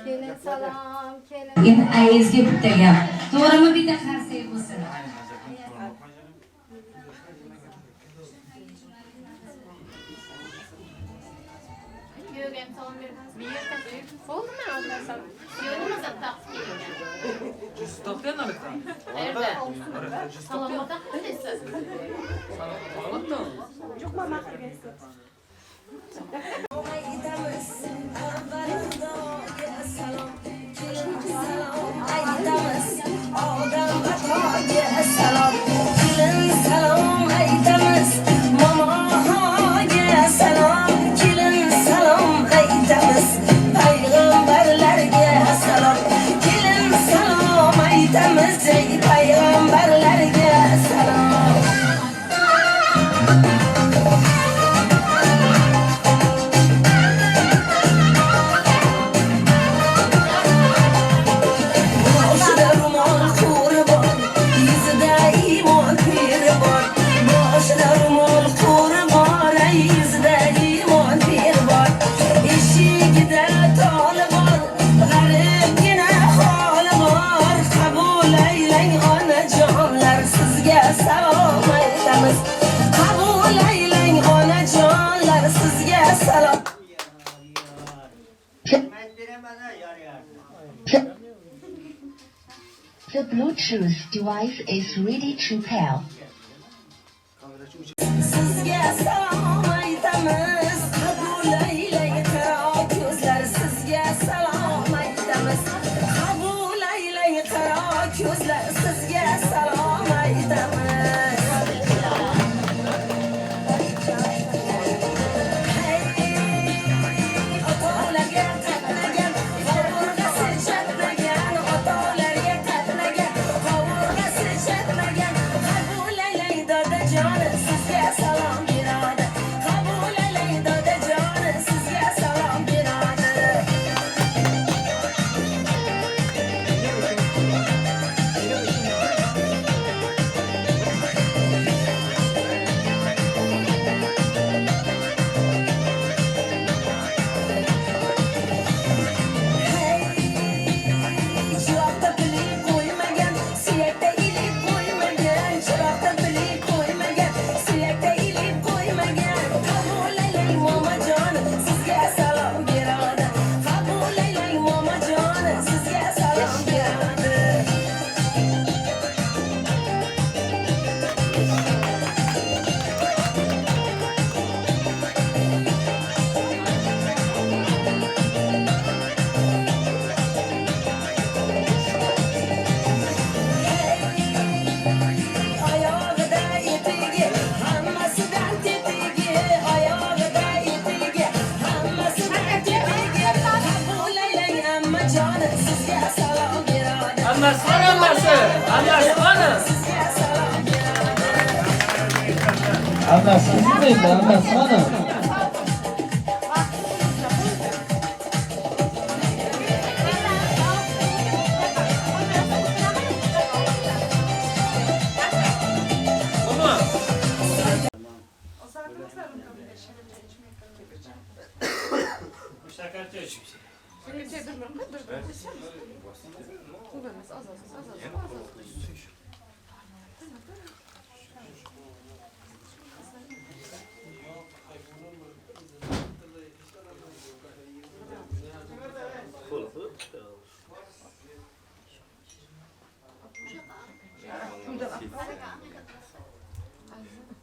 Kelin salom kelin. Endi ayizga bitta gap. To'g'rimi bitta qarsak bo'lsin. Kuyovga ham salom beramiz. Bo'ldimi olmasam? Kuyovni mazat taqib kelgan. Qayerda? Salomga taqib Aytamiz avvalroq salom kelin salom aytamiz odam atoga salom kelin salom aytamiz momoga salom kelin salom aytamiz payg'ambarlarga salom kelin salom aytamiz ey payg'ambarlarga salom Boshida ro'mol qo'ri bor, yuzida iymon piri bor. Boshida ro'mol qo'ri bor, ay yuzida iymon piri bor. Eshigida toli bor, g'aribgina holi bor. Qabul aylang onajonlar, sizga salom aytamiz. Qabul aylang onajonlar, sizga salom. The Bluetooth device is ready to pair. Sizga salom aytamiz, qabul aylang qaro ko'zlar. Sizga salom aytamiz, qabul aylang qaro ko'zlar. Sizga salom aytamiz. Hey, otalarga qatnagan, qovurg'asi chatnagan, otalarga qatnagan, qovurg'asi chatnagan. Qabul aylang dadajon, sizga salom beradi. Qabul aylang dadajon, sizga salom beradi. Chiroqda pilik qo'ymagan, suyakda ilik qo'ymagan. Chiroqda pilik qo'ymagan, suyakda ilik qo'ymagan. Qabul aylang momajon, sizga salom beradi. Qabul aylang momajon, sizga salom beradi. Oyog'ida etigi, hammasidan tetigi. Oyog'ida etigi, hammasidan tetigi. Qabul aylang ammajon, sizga salom beradi. Hammasi, hammasi, hammasi, mana. Sizga salom beradi. Hammasi endi, hammasi mana.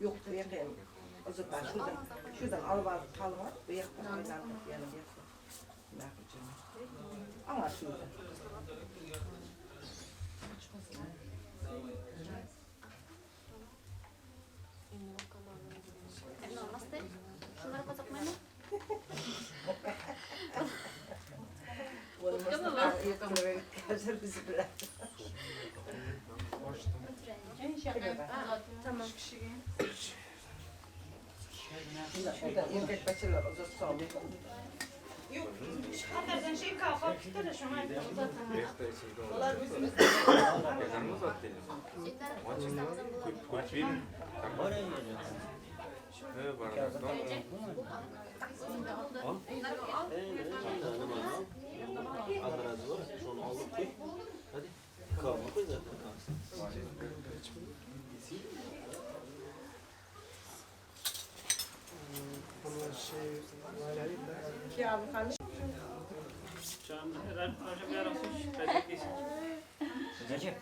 Ýok, bu ýaka hem uzatman. Şuradan, şuradan alyp alyp galyň, bu ýakdan aýlanyp ýene bu ýakdan. Aňa şurada. Tamam. Erkek başarılar uzatsa Yok, Katardan şey kalkıp gitti de şuna Recep.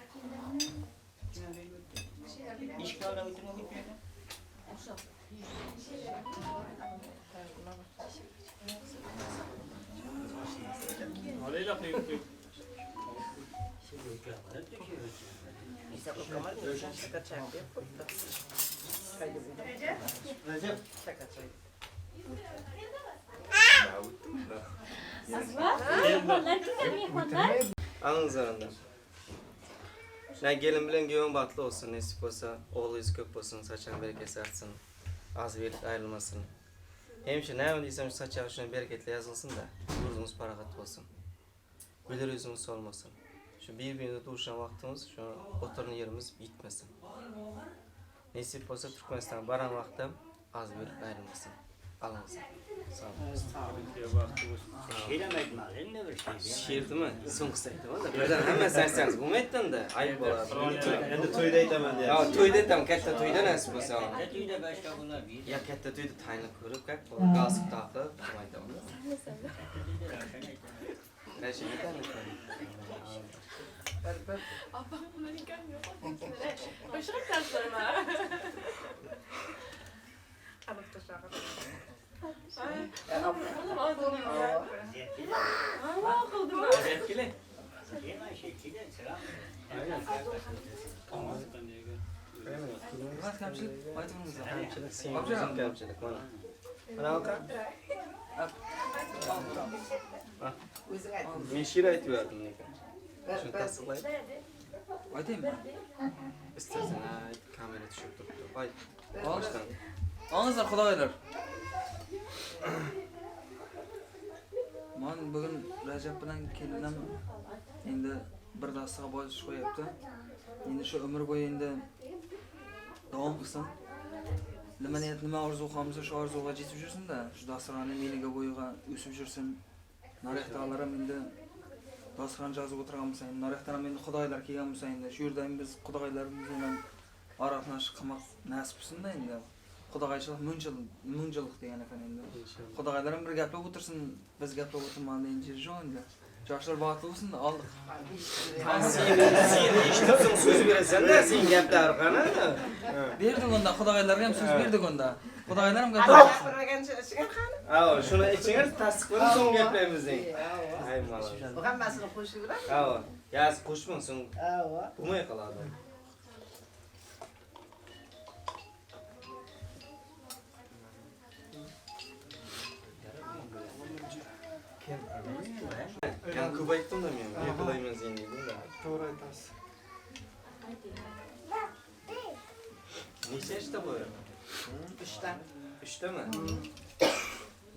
İş kavramı Recep. Alyň zarynda. Nä gelin bilen giýewiň bagtly bolsun nesip bolsa ogul gyzy köp bolsun saçagyň berekesi artsyn agzybirlik aýrylmasyn hemişe näme diýsem şu saçagy şuna bereketli ýazylsynda ýurduňyz parahat bolsun güler ýüzüňiz solmasyn şu bir birimize duşan wagtymyz şu oturan ýerimiz ýitmesin nesip bolsa Türkmenistana baran wagtam agzybirlik aýrylmasyn Alyňyz. Sag boluň. Şiirem aýtmaly, indi bir şiir. Şiirdimi? Soňkusy aýtaman-da. Birden hemmesini aýtsaňyz bolmaýdy-da, aýyp bolar. Endi toýda aýtaman diýýär. Ýa toýda aýtaman, kätde toýda näsip bolsa. Kätde toýda başga bolar. Ýa kätde toýda taýynlyk görüp, käk bolar. Galstuk takyp, soň aýtaman-da. Näçe taýynlyk görüp? Apam meniňkem ýok. Goşgy aýtarsyň-a. Men şiir aýtyp berdim neka. Şuny tassyklaý. Aýtaýynmy? Istersen aýt, kamera düşüp durupdyr. Aýt. Başdan. Aňyzlar Hudaýlar. Man bugün Rejep bilen kelinim endi bir dastıga boş qo'yapti. Endi shu umr bo'yi endi davom qilsin. Nima niyat, nima orzu qilsa shu orzuga yetib yursin-da. Shu dasturxonni meniga bo'yiga o'sib yursin. Naryoqdagilar endi dasturxon yozib o'tirgan bo'lsa, endi naryoqdan ham endi xudoylar kelgan bo'lsa endi shu yerda ham biz xudoylarimiz bilan aralaşıp qilmoq nasib qilsin-da endi. Xudoychilik ming yil, ming yillik degan ekan endi. Xudoylar ham bir gaplab o'tirsin, biz gaplab o'tirmagan degan yeri yo'q endi. Yoshlar baxtli bo'lsin, oldik. Sen eshitibsan, so'z berasan-da, sen gaplar qani? Berdik onda, xudoylarga ham so'z berdik onda. Xudoylar ham gaplab. Avo, shuni ichinglar tasdiqlab so'ng gaplaymiz deng. Ay, malades. Bu hammasini qo'shib Avo, yaz qo'shmang so'ng Avo. bo'lmay qoladi. Men ko'p aytdim-da men, yig'laymiz endi dedim-da. To'g'ri aytasiz. Necha yoshda bu? Uchta. Uchtami?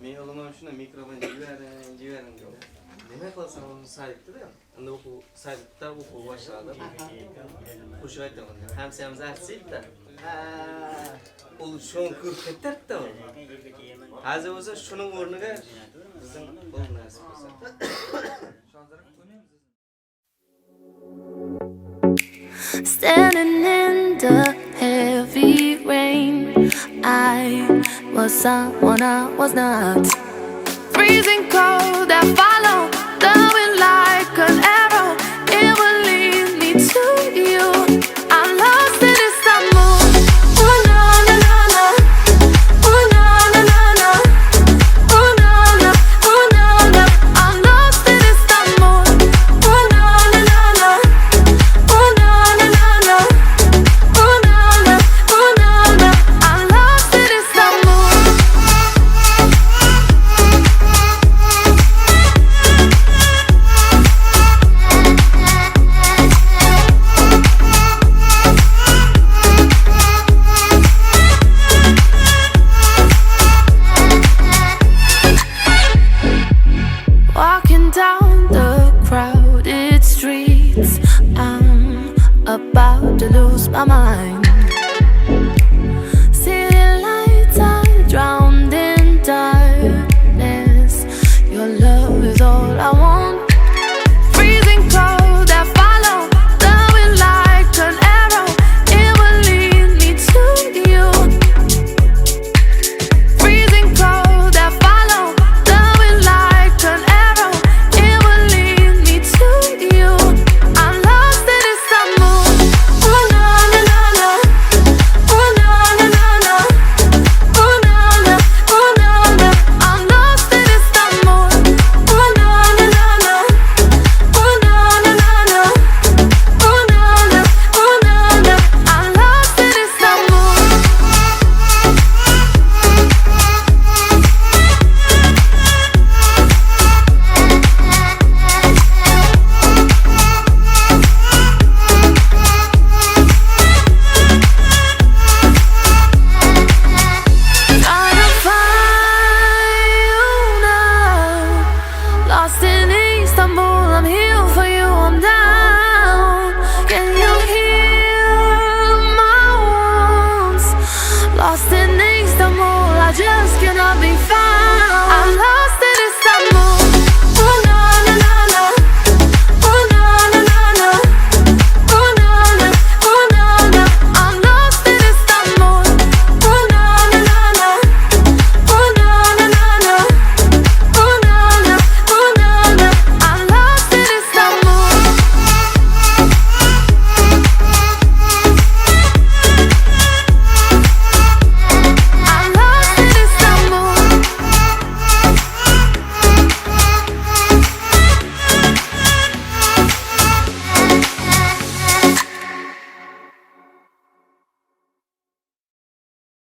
Men o'g'lim ham shunday mikrofon jibering, jibering deydi. Nima qilasan uni saytda-da. Unda o'quv saytda o'quv boshladi. Qo'shiq aytaman. Hamsamiz artist-da. U shuni ko'rib ketardi u. Hozir bo'lsa shuning o'rniga bizning qo'l nasib bo'lsa. Standing in the heavy rain, I was someone I was not. Freezing cold that followed the wind like an arrow. It will lead me to you. I'm lost in. my mind.